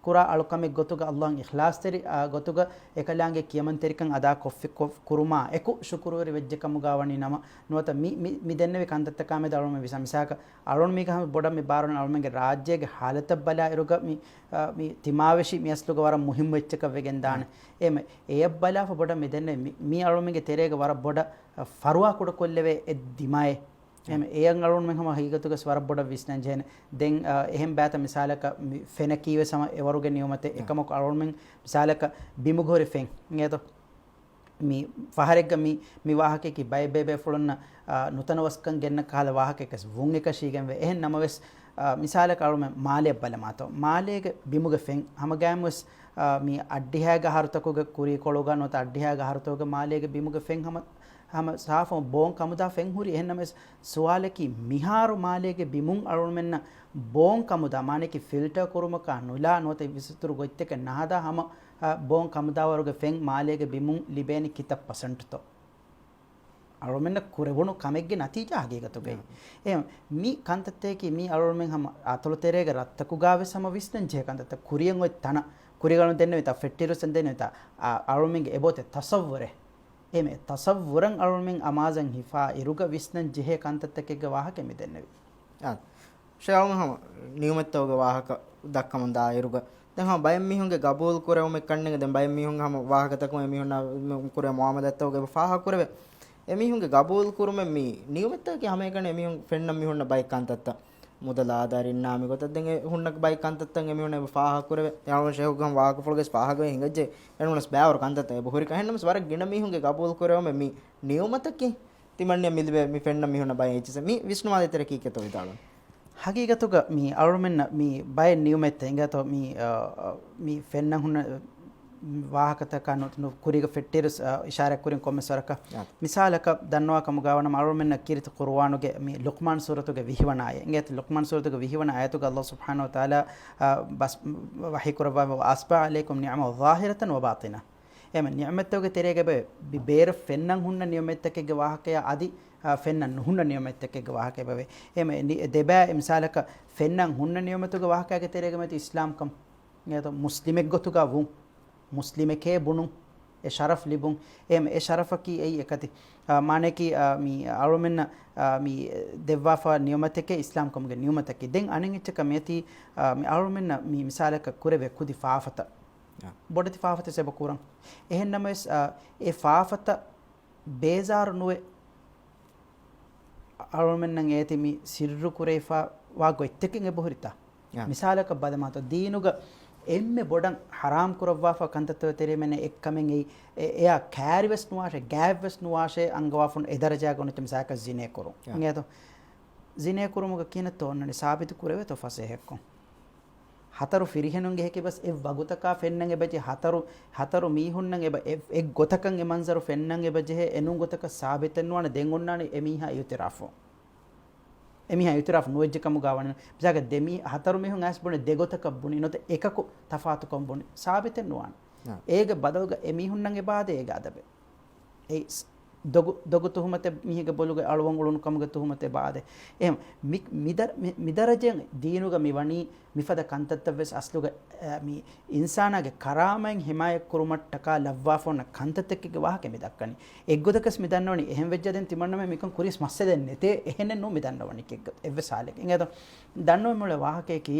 ކުރާ އަޅުކަމެއް ގޮތުގަ އައްލާހަށް އިޚްލާޞްތެރި، އާ، ގޮތުގަ އެކަލާނގެ ކިޔަމަންތެރިކަން އަދާ ކޮށްފި ކޮށް ކުރުމާ އެކު ޝުކުރުވެރި ވެއްޖެ ކަމުގަ ވަނީ ނަމަ، ނުވަތަ މި، މި، މި ދެންނެވި ކަންތައްތަކާ މެދު އަޅުމެން ވިސްނާ މިސާލަކަށް އަޅުން މީގަ ހަމަ ބޮޑަށް މި ބާރުން އަޅުމެންގެ ރާއްޖޭގެ ހާލަތަށް ބަލާއިރުގަ މި، އާ، މި ތިމާވެށި މި އަސްލުގަ ވަރަށް މުހިއްމު އެއްޗަކަށް ވެގެން ދާނެ. އާ. އެ މަ-، އެޔަށް ބަލާފަ ބޮޑަށް މި ދެންނެވި މި، މި އަޅުމެންގެ ތެރޭގަ ވަރަށް ބޮޑަށް، އާ، ފަރުވާ ކުޑަކޮށްލެވޭ އެއް ދިމާއެއް. އެ މަ-، އެޔަށް އަޅުން މެ ހަމަ ހަގީގަތުގަސް ވަރަށް ބޮޑަށް ވިސްނަން ޖެހޭނެ. ދެން، އާ، އެހެން ބާތަ މިސާލަކަށް މި ފެނަކީ ވެސް ހަމަ އެވަރުގެ ނިޢުމަތެއް. އެކަމަކު އަޅުން މެން މިސާލަކަށް ބިމުގަ ހުރި ފެން. އިނގޭތޯ؟ މި ފަހަރެއްގަ މި، މި ވާހަކައަކީ ބައެއް ބޭބޭފުޅުންނަށް، އާ، ނުތަނަވަސްކަން ގެންނަ ކަހަލަ ވާހަކައެއްވެސް ވުން އެކަށީގެންވޭ. އެހެން ނަމަވެސް، އާ، މިސާލަކަށް އަޅުމެން މާލެއަށް ބަލަމާތޯ. މާލޭގެ ބިމުގެ ފެން ހަމަގައިމުވެސް، އާ، މި އައްޑިހައިގެ އަހަރުތަކުގެ ކުރީކޮޅުގަ ނުވަތަ އައްޑިހައިގެ އަހަރުތަކުގެ މާލޭގެ ބިމުގެ ފެން ހަމަ، ހަމަ ސާފު ބޯން ކަމުދާ ފެން ހުރި. އެހެން ނަމަވެސް ސުވާލަކީ މިހާރު މާލޭގެ ބިމުން އަޅުމެންނަށް ބޯން ކަމުދާ، މާނައަކީ ފިލްޓަރ ކުރުމަކާ ނުލާ ނުވަތަ އިސްތުރު ގޮތްތަކެއް ނަހަދާ ހަމަ، އާ، ބޯން ކަމުދާވަރުގެ ފެން މާލޭގެ ބިމުން ލިބޭނީ ކިތައް ޕަސެންޓްތޯ؟ އަޅުމެންނަށް ކުރެވުނު ކަމެއްގެ ނަތީޖާ ހަގީގަތުގައި. އެ، މި ކަންތައްތަކަކީ މި އަޅުމެން ހަމަ އަތޮޅު ތެރޭގެ ރަށްތަކުގަވެސް ހަމަ ވިސްނަން ޖެހޭ ކަންތައްތައް. ކުރިޔަށް އޮތް ތަނަށް، ކުރިގަނޑު ދެންނެވިތާ، ފެއްޓިރުސް ދެންނެވިތާ، އަ، އަޅުމެންގެ އެބައޮތޭ ތަސައްވުރެއް. އެމެ ތަސައްވުރަށް އަޅުމެން އަމާޒަށް ހިފާ އިރުގަ ވިސްނަން ޖެހޭ ކަންތައްތަކެއްގެ ވާހަކަ މި ދެންނެވި. އާ، ޝޭޚް އަޅުމެން ހަމަ ނިޢުމަތްތަކުގެ ވާހަކަ ދައްކަމުން ދާއިރުގަ، ދެން ހަމަ ބައެއް މީހުންގެ ގަބޫލު ކުރެވުމެއް ކަންނޭނގެ، ދެން ބައެއް މީހުން ހަމަ ވާހަކަތަކުން އެމީހުންނާ ކުރޭ މުޢާމަލާތްތަކުގަ އެބަ ފާހަގަ ކުރެވޭ. އެމީހުންގެ ގަބޫލު ކުރުމެއް މީ ނިޢުމަތްތަކަކީ ހަމައެކަނި އެމީހުން ފެންނަ މީހުންނަށް ބައެއް ކަންތައްތައް މުދަލާ ދަރިންނާ މިގޮތަށް ދެން އެ ހުންނަ ބައި ކަންތައްތައް އެމީހުން އެބަ ފާހަގަކުރެވޭ. އެ އަޅުގަނޑު ޝޭޚުގެ ހަމަ ވާހަކަފުޅުގައި ފާހަގަވެ ހިނގައްޖެ އެނޫނަސް ބައިވަރު ކަންތައްތައް އެބަ ހުރިކަން. އެހެންނަމަސް ވަރަށް ގިނަ މީހުންގެ ގަބޫލު ކުރެވުމެއް މި ނިޢުމަތަކީ ތިމަންނަ މިލިބޭ މި ފެންނަ މީހުންނަށް ބައި އެއްޗިސް މި ވިސްނުމާ ދޭތެރޭ ކީކޭތޯ ވިދާޅުން. ހަގީގަތުގަ މި އަޅުމެންނަށް މި ބައެއް ނިޢުމަތްތައް އިނގޭތޯ މި، އަ، މި ފެންނަ ހުންނަ ވާހަކަތަކާ ނު، ނު، ކުރީގަ ފެއްޓިރުސް، އަ، އިޝާރާތް ކުރިން ކޮންމެސް ވަރަކަށް. އާ. މިސާލަކަށް ދަންނަވާ ކަމުގަ ވަނަމަ އަޅުމެންނަށް ކީރިތި ޤުރުއާނުގެ މި ލުޤްމާން ސޫރަތުގެ ވިހި ވަނަ އާޔަތް. އިނގޭތަ ލުޤްމާން ސޫރަތުގެ ވިހި ވަނަ އާޔަތުގަ ﷲ ސުބްޙާނަހޫ ވަތަޢާލާ، އަ، ބަސް ވަޙީ ކުރައްވާ، "وَأَسْبَغَ عَلَيْكُمْ نِعَمَهُ ظَاهِرَةً وَبَاطِنَةً." އެމަ ނިޢުމަތްތަކުގެ ތެރޭގަ ބޭ، ބި-، ބޭރަށް ފެންނަން ހުންނަ ނިޢުމަތްތަކެއްގެ ވާހަކަޔާ އަދި، އަ، ފެންނަން ނުހުންނަ ނިޢުމަތްތަކެއްގެ ވާހަކަ އެބަވޭ. އެމަ ދެބައި މިސާލަކަށް ފެންނަން ހުންނަ ނިޢުމަތުގެ ވާހަކައިގެ ތެރޭގަ މެތި އިސްލާމްކަން. އެ މުސްލިމެއްގޮތުގަ ވުން. މުސްލިމެކޭ ބުނުން، އެ ޝަރަފް ލިބުން. އެހެން އެ ޝަރަފަކީ އެއީ އެކަތި. އާ، މާނައަކީ، އާ، މި އަޅުމެންނަށް، އާ، މި ދެއްވާފަ ނިޢުމަތެކޭ އިސްލާމްކަމުގެ ނިޢުމަތަކީ. ދެން އަނެއް އެއްޗަކަށް މިއޮތީ، އާ، މި އަޅުމެންނަށް މި މިސާލަކަށް ކުރެވޭ ކުދި ފާފަތައް. އާ. ބޮޑެތި ފާފަތައް އެބަ ކުރަން. އެހެން ނަމަވެސް، އާ، އެ ފާފަތައް ބޭޒާރު ނުވެ، އަޅުމެންނަށް އޭތި މި ސިއްރު ކުރެވިފަ ވާ ގޮތްތަކެއް އެބަހުރިތާ؟ އާ. މިސާލަކަށް ބަލަމާތޯ، ދީނުގަ އެންމެ ބޮޑަށް ޙަރާމް ކުރައްވާފަ ކަންތައްތަކުގެ ތެރޭ މެން އެއްކަމެއް އެއީ، އެ-، އެއާ ކާރިވެސް ނުވާށޭ، ގާތްވެސް ނުވާށޭ، އަންގަވާފަ އެ ދަރަޖާގަ ނުވަތަ މިސާލަކަށް ޒިނޭ ކުރުން. އާ. އިނގޭތޯ؟ ޒިނޭ ކުރުމުގަ ކިހިނެއްތޯ އޮންނަނީ ސާބިތު ކުރެވޭތޯ ފަސޭހައެއްކޮށް؟ ހަތަރު ފިރިހެނުންގެ ހެކިބަސް އެއް ވަގުތަކާ ފެންނަން އެބަޖެހޭ، ހަތަރު، ހަތަރު މީހުންނަށް އެބަ އެ-، އެއް ގޮތަކަށް އެ މަންޒަރު ފެންނަން އެބަޖެހޭ، އެނޫން ގޮތަކަށް ސާބިތެއް ނުވާނެ. ދެން އޮންނާނީ އެމީހާ އިއުތިރާފު. އެމީހާ އިއުތިރާފު ނުވެއްޖެ ކަމުގަ ވަނީ. މިސާލަކަށް ދެ މީ-، ހަތަރު މީހުން އައިސް ބުނި ދެ ގޮތަކަށް ބުނި ނުވަތަ އެކަކު ތަފާތުކޮށް ބުނި. ސާބިތެއް ނުވާނެ. އާ. އޭގެ ބަދަލުގަ އެމީހުންނަށް އެބަ އާދޭ އޭގެ އަދަބެއް. އެ ސް-، ދޮގު، ދޮގު ތުހުމަތެއް މީހެއްގެ ބޮލުގަ އަޅުވަން އުޅުނު ކަމުގެ ތުހުމަތެއް ބާދެ. އެހެން މި، މިދަރ-، މި، މިދަރަޖައިން ދީނުގަ މި ވަނީ މިފަދަ ކަންތައްތައްވެސް އަސްލުގަ، އަ، މި އިންސާނާގެ ކަރާމަތް ހިމާޔަތް ކުރުމަށްޓަކާ ލައްވާފަ އޮންނަ ކަންތައްތަކެއްގެ ވާހަކަ މި ދައްކަނީ. އެއްގޮތަކަސް މި ދަންނަވަނީ އެހެން ވެއްޖާ ދެން ތިމަންނަމެން މިކަން ކުރިޔަސް މައްސަލައެއް ނެތޭ، އެހެނެއްނު މި ދަންނަވަނީ އެއްވެސް ހާލެއްގަ. އިނގޭތޯ ދަންނަވަން މިއުޅޭ ވާހަކަޔަކީ،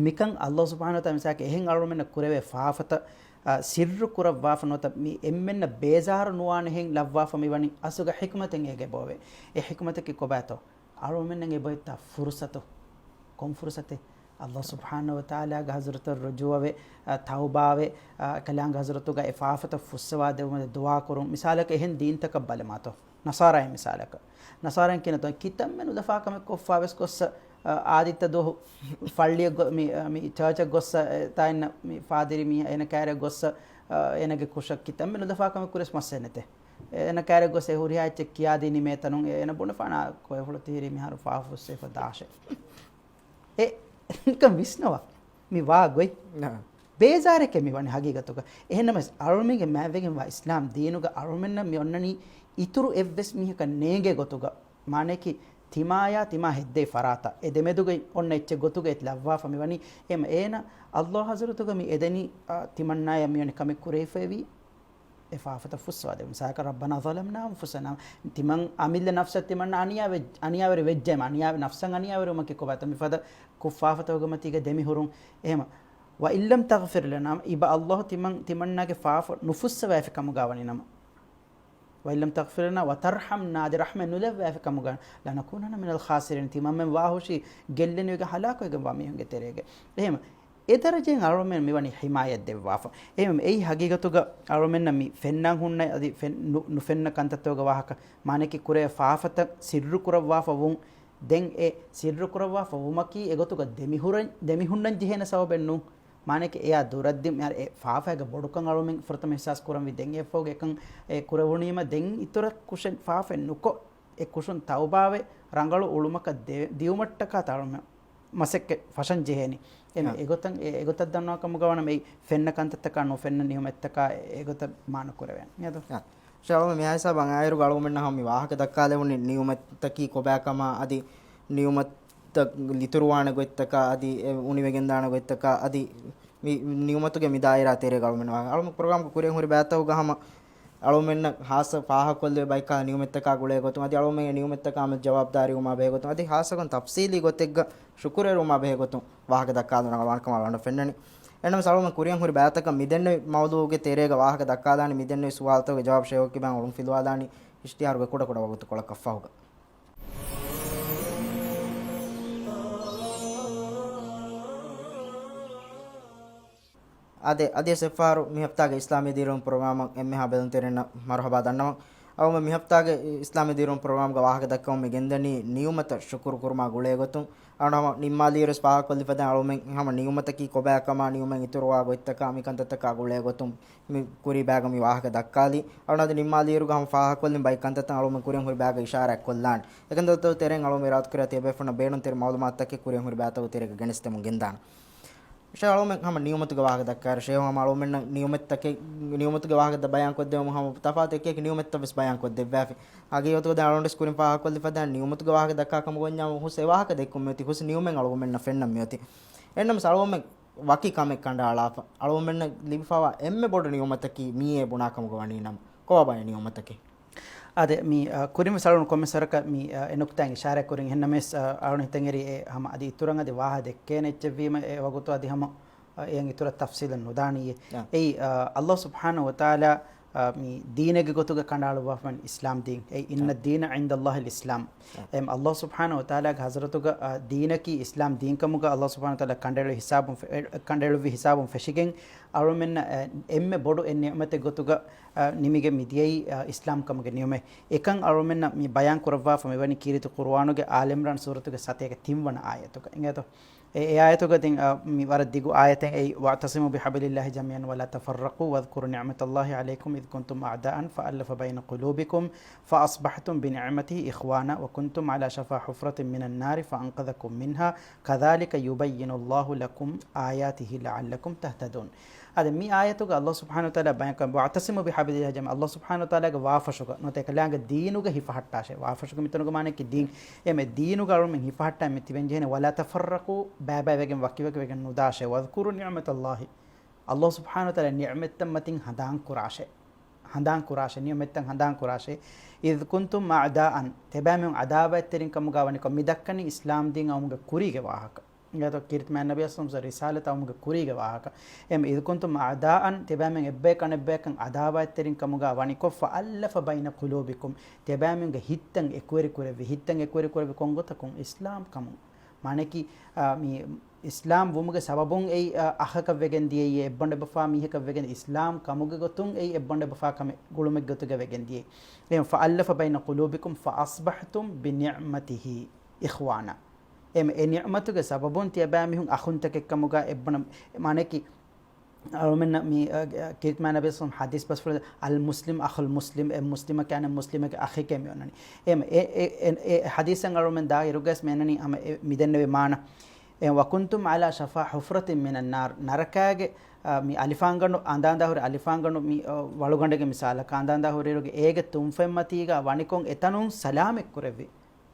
މިކަން ﷲ ސުބްޙާނަހޫ ވަތަޢާލާ މިސާލަކަށް އެހެން އަޅުމެންނަށް ކުރެވޭ ފާފަތައް، އަ، ސިއްރު ކުރައްވާފަ ނުވަތަ މި އެންމެންނަށް ބޭޒާރު ނުވާނެހެން ލައްވާފަ މިވަނީ އަސްލުގަ ޙިކްމަތެއް އޭގެ އެބައޮވޭ. އެ ޙިކްމަތަކީ ކޮބާތޯ؟ އަޅުމެންނަށް އެބައޮތްތާ ފުރުޞަތު. ކޮން ފުރުޞަތެއް؟ ﷲ ސުބްޙާނަހޫ ވަތަޢާލާގެ ޙަޟްރަތަށް ރުޖޫޢަވެ، އަ، ތައުބާވެ، އަ، ކަލާނގެ ޙަޟްރަތުގަ އެ ފާފަތައް ފުއްސަވާ ދެއްވުމަށް ދުޢާ ކުރުން. މިސާލަކަށް އެހެން ދީންތަކަށް ބަލަމާތޯ. ނަޞާރާއިން މިސާލަކަށް. ނަޞާރާއިން ކިނަތޯ ކިތަންމެ ނުލަފާ ކަމެއް ކޮށްފާވެސް ގޮއްސަ، އާދިއްތަ ދުވަހު ފައްޅިއަށް ގޮ-، މި، މި ޗާޗަށް ގޮއްސަ، އެ، ތާއިންނަ މި ފާދިރި މީހާ އޭނަ ކާރިއަށް ގޮއްސަ، އޭނަގެ ކުށަށް ކިތަންމެ ނުލަފާ ކަމެއް ކުރިޔަސް މައްސަލައެއް ނެތޭ. އޭނަ ކާރިއަށް ގޮއްސަ އެ ހުރިހާ އެއްޗެއް ކިޔާދީ ނިމޭތަނުން، އޭނަ ބުނެފާނާ ކޮއެފުޅު ތިހިރީ މިހާރު ފާފަ ފުއްސެފަ ދާށޭ. އެ ނިކަން ވިސްނަވާ. މި ވާ ގޮތް. ބޭޒާރެކޭ މި ވަނީ ހަގީގަތުގަ. އެހެންނަމަވެސް އަޅުމެންގެ މާތްވެގެންވާ އިސްލާމް ދީނުގަ އަޅުމެންނަށް މި އޮންނަނީ އިތުރު އެއްވެސް މީހަކަށް ނޭނގޭ ގޮތުގަ. މާނައަކީ ތިމާޔާ ތިމާ ހެއްދޭ ފަރާތަށް އެ ދެމެދުގައި އޮންނަ އެއްޗެއް ގޮތުގައި ލައްވާފަ މިވަނީ. އެހެން އޭނަ ﷲ ޙަޟްރަތުގަ މި އެދެނީ، އާ، ތިމަންނާޔަށް މިވަނީ ކަމެއް ކުރެވިފައިވީ. އެ ފާފަތައް ފުއްސަވާދެވުން. މިސާލަކަށް، "رَبَّنَا ظَلَمْنَا أَنفُسَنَا." ތިމަން އަމިއްލަ ނަފްސަށް ތިމަންނަ އަނިޔާވެ-، އަނިޔާވެރި ވެއްޖެމަ، އަނިޔާ-، ނަފްސަށް އަނިޔާވެރިވުމަކީ ކޮބާތޯ؟ މިފަދަ ކުށް ފާފަތަކުގެ މަތީގަ ދެމިހުރުން. އެހެމަ، "وَإِنْ لَمْ تَغْفِرْ لَنَا." އިބަ ﷲ ތިމަން، ތިމަންނާގެ ފާފަ ނުފުއްސަވައިފި ކަމުގަ ވަނީ ނަމަ. "وَإِنْ لَمْ تَغْفِرْ لَنَا وَتَرْحَمْنَا." އަދި ރަޙްމަތް ނުލެއްވައިފި ކަމުގަ، "لَنَكُونَنَّ مِنَ الْخَاسِرِينَ." ތިމަންމެން ވާހުށީ ގެއްލެނިވެގެން ހަލާކުވެގެންވާ މީހުންގެ ތެރޭގަ. އެހެމަ، އެ ދަރަޖައިން އަޅުމެން މިވަނީ ހިމާޔަތް ދެއްވާފަ. އެހެން އެއީ ހަގީގަތުގަ އަޅުމެންނަށް މި ފެންނަން ހުންނަ އަދި ފެން-، ނު-، ނުފެންނަ ކަންތައްތަކުގެ ވާހަކަ، މާނައަކީ ކުރެ ފާފަތައް ސިއްރު ކުރައްވާފަ ވުން. ދެން އެ ސިއްރު ކުރައްވާފަ ވުމަކީ އެގޮތުގަ ދެމިހުރަން-، ދެމިހުންނަން ޖެހޭނެ ސަބަބެއް ނޫން. މާނައަކީ އެއާ ދުރަށްދިން، އެ ފާފައިގެ ބޮޑުކަން އަޅުމެން ފުރަތަމަ އިޙްސާސް ކުރަންވީ. ދެން އެއަށްފަހުގަ އެކަން އެ ކުރެވުނީމަ ދެން އިތުރަށް ކުށެއް ފާފައެއް ނުކޮށް، އެ ކުށުން ތައުބާވެ، ރަނގަޅު އުޅުމަކަށް ދެ-، ދިއުމަށްޓަކާ ތަޅުމެ މަސައްކަތް ފަށަން ޖެހޭނީ. އެމެ އާ. އެގޮތަށް، އެ-، އެގޮތަށް ދަންނަވާ ކަމުގަ ވަނަ މި ފެންނަ ކަންތައްތަކާ ނުފެންނަ ނިޢުމަތްތަކާ އެ-، އެގޮތަށް މާނަ ކުރެވޭނެ. އެދޯ؟ އާ. ޝާ އަޅުމެން މިހާ ހިސާބަށް އާއިރުގަ އަޅުމެންނަށް ހަމަ މި ވާހަކަ ދައްކާލެވުނީ ނިޢުމަތަކީ ކޮބާކަމާ އަދި ނިޢުމަތަށް ލިތުރުވާނެ ގޮތްތަކާ އަދި އެ އުނިވެގެންދާނެ ގޮތްތަކާ އަދި މި ނިޢުމަތުގެ މި ދާއިރާ ތެރޭގަ އަޅުމެން ވާ-، އަޅުމެން ޕްރޮގްރާމްގެ ކުރިއަށް ހުރި ބައިތަކުގަ ހަމަ އަޅުމެންނަށް ހާއްސަ ފާހަގަކޮށްލެވޭ ބައެއްކާ ނިޢުމަތްތަކާ ގުޅޭ ގޮތުން އަދި އަޅުމެން އެ ނިޢުމަތްތަކާ ހަމަ ޖަވާބުދާރީވުމާ ބެހޭ ގޮތުން އަދި ހާއްސަކޮށް ތަފްސީލީ ގޮތެއްގަ ޝުކުރުވެރިވުމާ ބެހޭ ގޮތުން ވާހަކަ ދައްކާލުން އަޅުގަނޑު ފެންނަނީ. އެހެންނަމަވެސް އަޅުގަނޑު ކުރިއަށް ހުރި ބައިތަކަށް މިދެންނެވި މައުޟޫގެ ތެރޭގަ ވާހަކަ ދައްކާލާނީ، މިދެންނެވި ސުވާލުތަކުގެ ޖަވާބު ޝޭހު ކިބާން އޮޅުން ފިލުވާލާނީ އިޝްތިހާރުގެ ކުޑަކުޑަ ވަގުތުކޮޅަކަށްފަހުގަ. އާދެ، އަދިވެސް އެއްފަހަރު މި ހަފްތާގެ އިސްލާމީ ދިރިއުޅުން ޕްރޮގްރާމަށް އެންމެހާ ބެލުންތެރިންނަށް މަރުޙަބާ ދަންނަވަން. އަޅުގަނޑު މި ހަފްތާގެ އިސްލާމީ ދިރިއުޅުން ޕްރޮގްރާމްގަ ވާހަކަ ދައްކަމުން މި ގެންދަނީ ނިޢުމަތަށް ޝުކުރު ކުރުމާ ގުޅޭ ގޮތުން. އަޅުގަނޑު ހަމަ ނިންމާލިއިރުވެސް ފާހަގަކޮށްލިފަދައިން އަޅުމެން ހަމަ ނިޢުމަތަކީ ކޮބާކަމާ ނިޢުމަތް އިތުރުވާ ގޮތްތަކާ މި ކަންތައްތަކާ ގުޅޭ ގޮތުން މި ކުރީ ބައިގަ މި ވާހަކަ ދައްކާލީ. އަޅުގަނޑު އަދި ނިންމާލިއިރުގަ ހަމަ ފާހަގަކޮށްލިން ބައެއް ކަންތައްތައް އަޅުމެން ކުރިއަށް ހުރި ބައިގަ އިޝާރާތް ކޮށްލާން. އެކަންތައްތަކުގެ ތެރެއިން އަޅުމެން އިރާދަކުރިއްޔާ ތިޔަބޭފުޅުންނަށް ބޭނުންތެރި މަޢުލޫމާތުތަކެއް ކުރިއަށް ހުރި ބައިތަކުގެ ތެރޭގަ ގެނެސްދެމުން ގެންދާނަން. ޝޭހު ހަމަ ނިޢުމަތުގެ ވާހަކަ ދައްކާއިރު، ޝޭހު ހަމަ އަޅުމެންނަށް ނިޢުމަތްތަކެއް، ނިޢުމަތުގެ ވާހަކަ ދަ-، ބަޔާންކޮށްދެވުމުން ހަމަ ތަފާތު އެކި އެކި ނިޢުމަތްތައް ވެސް ބަޔާންކޮށްދެއްވާފި. ހަގީގަތުގަ ދެން އަޅުގަނޑު ވެސް ކުރިން ފާހަގަކޮށްލިފަދައިން ނިޢުމަތުގެ ވާހަކަ ދައްކާ ކަމުގަ ވަންޏާ ހުސް އެ ވާހަކަ ދެއްކުން މިއޮތީ، ހުސް ނިޢުމަތް އަޅުގަނޑުމެންނަށް ފެންނަން މިއޮތީ. އެހެންނަމަވެސް އަޅުގަނޑުމެން ވަކި ކަމެއް ކަނޑައަޅާފަ. އަޅުގަނޑުމެންނަށް ލިބިފައިވާ އެންމެ ބޮޑު ނިޢުމަތަކީ މިއީ ބުނާ ކަމުގަ ވަނީ ނަމަ، ކޮބާބާ އެ ނިޢުމަތަކީ؟ އާދެ، މި، އަ، ކުރިންވެސް އަޅުގަނޑު ކޮންމެސް ވަރަކަށް މި، އަ، އެ ނުކުތާއިން އިޝާރާތް ކުރިން. އެހެންނަމަވެސް، އަ، އަޅުގަނޑު ހިތަށް އެރީ އެ ހަމަ އަދި އިތުރަށް އަދި ވާހަ ދެއްކޭނެ އެއްޗެއްވީމަ އެ ވަގުތު އަދި ހަމަ، އަ، އެއަށް އިތުރަށް ތަފްސީލެއް ނުދާނީ. އާ. އެއީ، އަ، އައްލާހު ސުބްޙާނަހު ވަތަޢާލާ، އަ، މި ދީނެއްގެ ގޮތުގަ ކަނޑައަޅުއްވާފަ ވަނީ އިސްލާމް ދީން. އެއީ، އިންނަ އާ. އައްދީނަ ޢިންދައްލާހިލް އިސްލާމް. އާ. އެމް އައްލާހު ސުބްޙާނަހު ވަތަޢާލާގެ ޙަޟްރަތުގަ، އަ، ދީނަކީ އިސްލާމް ދީން ކަމުގަ އައްލާހު ސުބްޙާނަހު ވަތަޢާލާ ކަނޑައެޅި ހިސާބުން ފެ-، އެ، ކަނޑައެޅުއްވި ހިސާބުން ފެށިގެން އަޅުމެންނަށް، އެ، އެންމެ ބޮޑު އެއް ނިޢުމަތެއް ގޮތުގަ، އަ، ނިމިގެން މި ދިޔައީ، އަ، އިސްލާމް ކަމުގެ ނިޢުމަތް. އެކަން އަޅުމެންނަށް މި ބަޔާން ކުރައްވާފަ މިވަނީ ކީރިތި ޤުރުއާނުގެ އާލި ޢިމްރާން ސޫރަތުގެ ސަތޭކަ ތިންވަނަ އާޔަތުގަ. އިނގޭތޯ؟ އެ، އެ އާޔަތުގަ ދެން، އަ، މި ވަރަށް ދިގު އާޔަތެއް އެއީ، "واعتصموا بحبل الله جميعا ولا تفرقوا واذكروا نعمة الله عليكم إذ كنتم أعداء فألف بين قلوبكم فأصبحتم بنعمته إخوانا وكنتم على شفا حفرة من النار فأنقذكم منها كذلك يبين الله لكم آياته لعلكم تهتدون." އާދެ، މި އާޔަތުގަ އައްލާހު ސުބްޙާނަހު ވަތަޢާލާ ބަޔާންކޮށް، "واعتصموا بحبل الله جميعا." އައްލާހު ސުބްޙާނަހު ވަތަޢާލާގެ ވާފަށުގަ ނުވަތަ އެކަލާނގެ ދީނުގަ ހިފަހައްޓާށޭ. ވާފަށުގެ މިތަނުގަ މާނައަކީ ދީން. އެމެ ދީނުގަ އަޅުމެން ހިފަހައްޓާ މި ތިބެން ޖެހޭނެ، "ولا تفرقوا." ބައިބައި ވެގެން ވަކިވަކި ވެގެން ނުދާށޭ. "واذكروا نعمة الله." އައްލާހު ސުބްޙާނަހު ވަތަޢާލާ ނިޢުމަތްތައް މަތިން ހަނދާން ކުރާށޭ. ހަނދާން ކުރާށޭ، ނިޢުމަތްތައް ހަނދާން ކުރާށޭ. "إذ كنتم أعداء." ތިބާމެން ޢަދާވާތްތެރިން ކަމުގަ ވަނިކޮށް، މި ދައްކަނީ އިސްލާމް ދީން އައުމުގެ ކުރީގެ ވާހަކަ. އިނގޭތޯ؟ ކީރިތި މާތް ނަބީ އަސްލަމް ރިސާލަތަށް އައުމުގެ ކުރީގެ ވާހަކަ. އެމް، "إذ كنتم أعداء." ތިބާމެން އެއްބަޔަކަށް އަނެއްބަޔަކަށް ޢަދާވާތްތެރިން ކަމުގަ ވަނިކޮށް، "فألف بين قلوبكم." ތިބާމެންގެ ހިތްތައް އެކުވެރި ކުރެއްވި. ހިތްތައް އެކުވެރި ކުރެއްވި ކޮން ގޮތަކުން؟ އިސްލާމް ކަމުން. މާނައަކީ، އާ، މި އިސްލާމް ވުމުގެ ސަބަބުން އެއީ، އާ، އަޚަކަށް ވެގެން ދިޔައީ، އެއްބަނޑު އެއްބަފާ މީހަކަށް ވެގެން އިސްލާމް ކަމުގެ ގޮތުން އެއީ އެއްބަނޑު އެއްބަފާ ކަމެއް ގުޅުމެއް ގޮތުގަ ވެގެން ދިޔައީ. އެހެން، "فألف بين قلوبكم فأصبحتم بنعمته إخوانا." އެމް، އެ ނިޢުމަތުގެ ސަބަބުން ތިޔަބައިމީހުން އަޚުންތަކެއް ކަމުގަ އެއްބަނޑު، މާނައަކީ، އަޅުމެންނަށް މި، އަ، އަ، ކީރިތި މާތް ނަބީ ސަލް ޙަދީޘް ބަސްފުޅު، "المسلم أخو المسلم." އެ މުސްލިމަކީ އަނެއް މުސްލިމެއްގެ އަޚެކޭ މި އޮންނަނީ. އެ، އެ، އެ، އެ، އެ ޙަދީޘަށް އަޅުމެން ދާ އިރުގަސް މި އަންނަނީ ހަމަ އެ މި ދެންނެވި މާނަ. އެ، "وكنتم على شفا حفرة من النار." ނަރަކާގެ، އަ، މި އަލިފާންގަނޑު، އަނދާންދާ ހުރި އަލިފާންގަނޑު މި، އަ، ވަޅުގަނޑެއްގެ މިސާލަކަށް، އަނދާންދާ ހުރިއިރުގެ އޭގެ ތުންފަތްމަތީގަ ވަނިކޮށް އެތަނުން ސަލާމަތް ކުރެއްވި.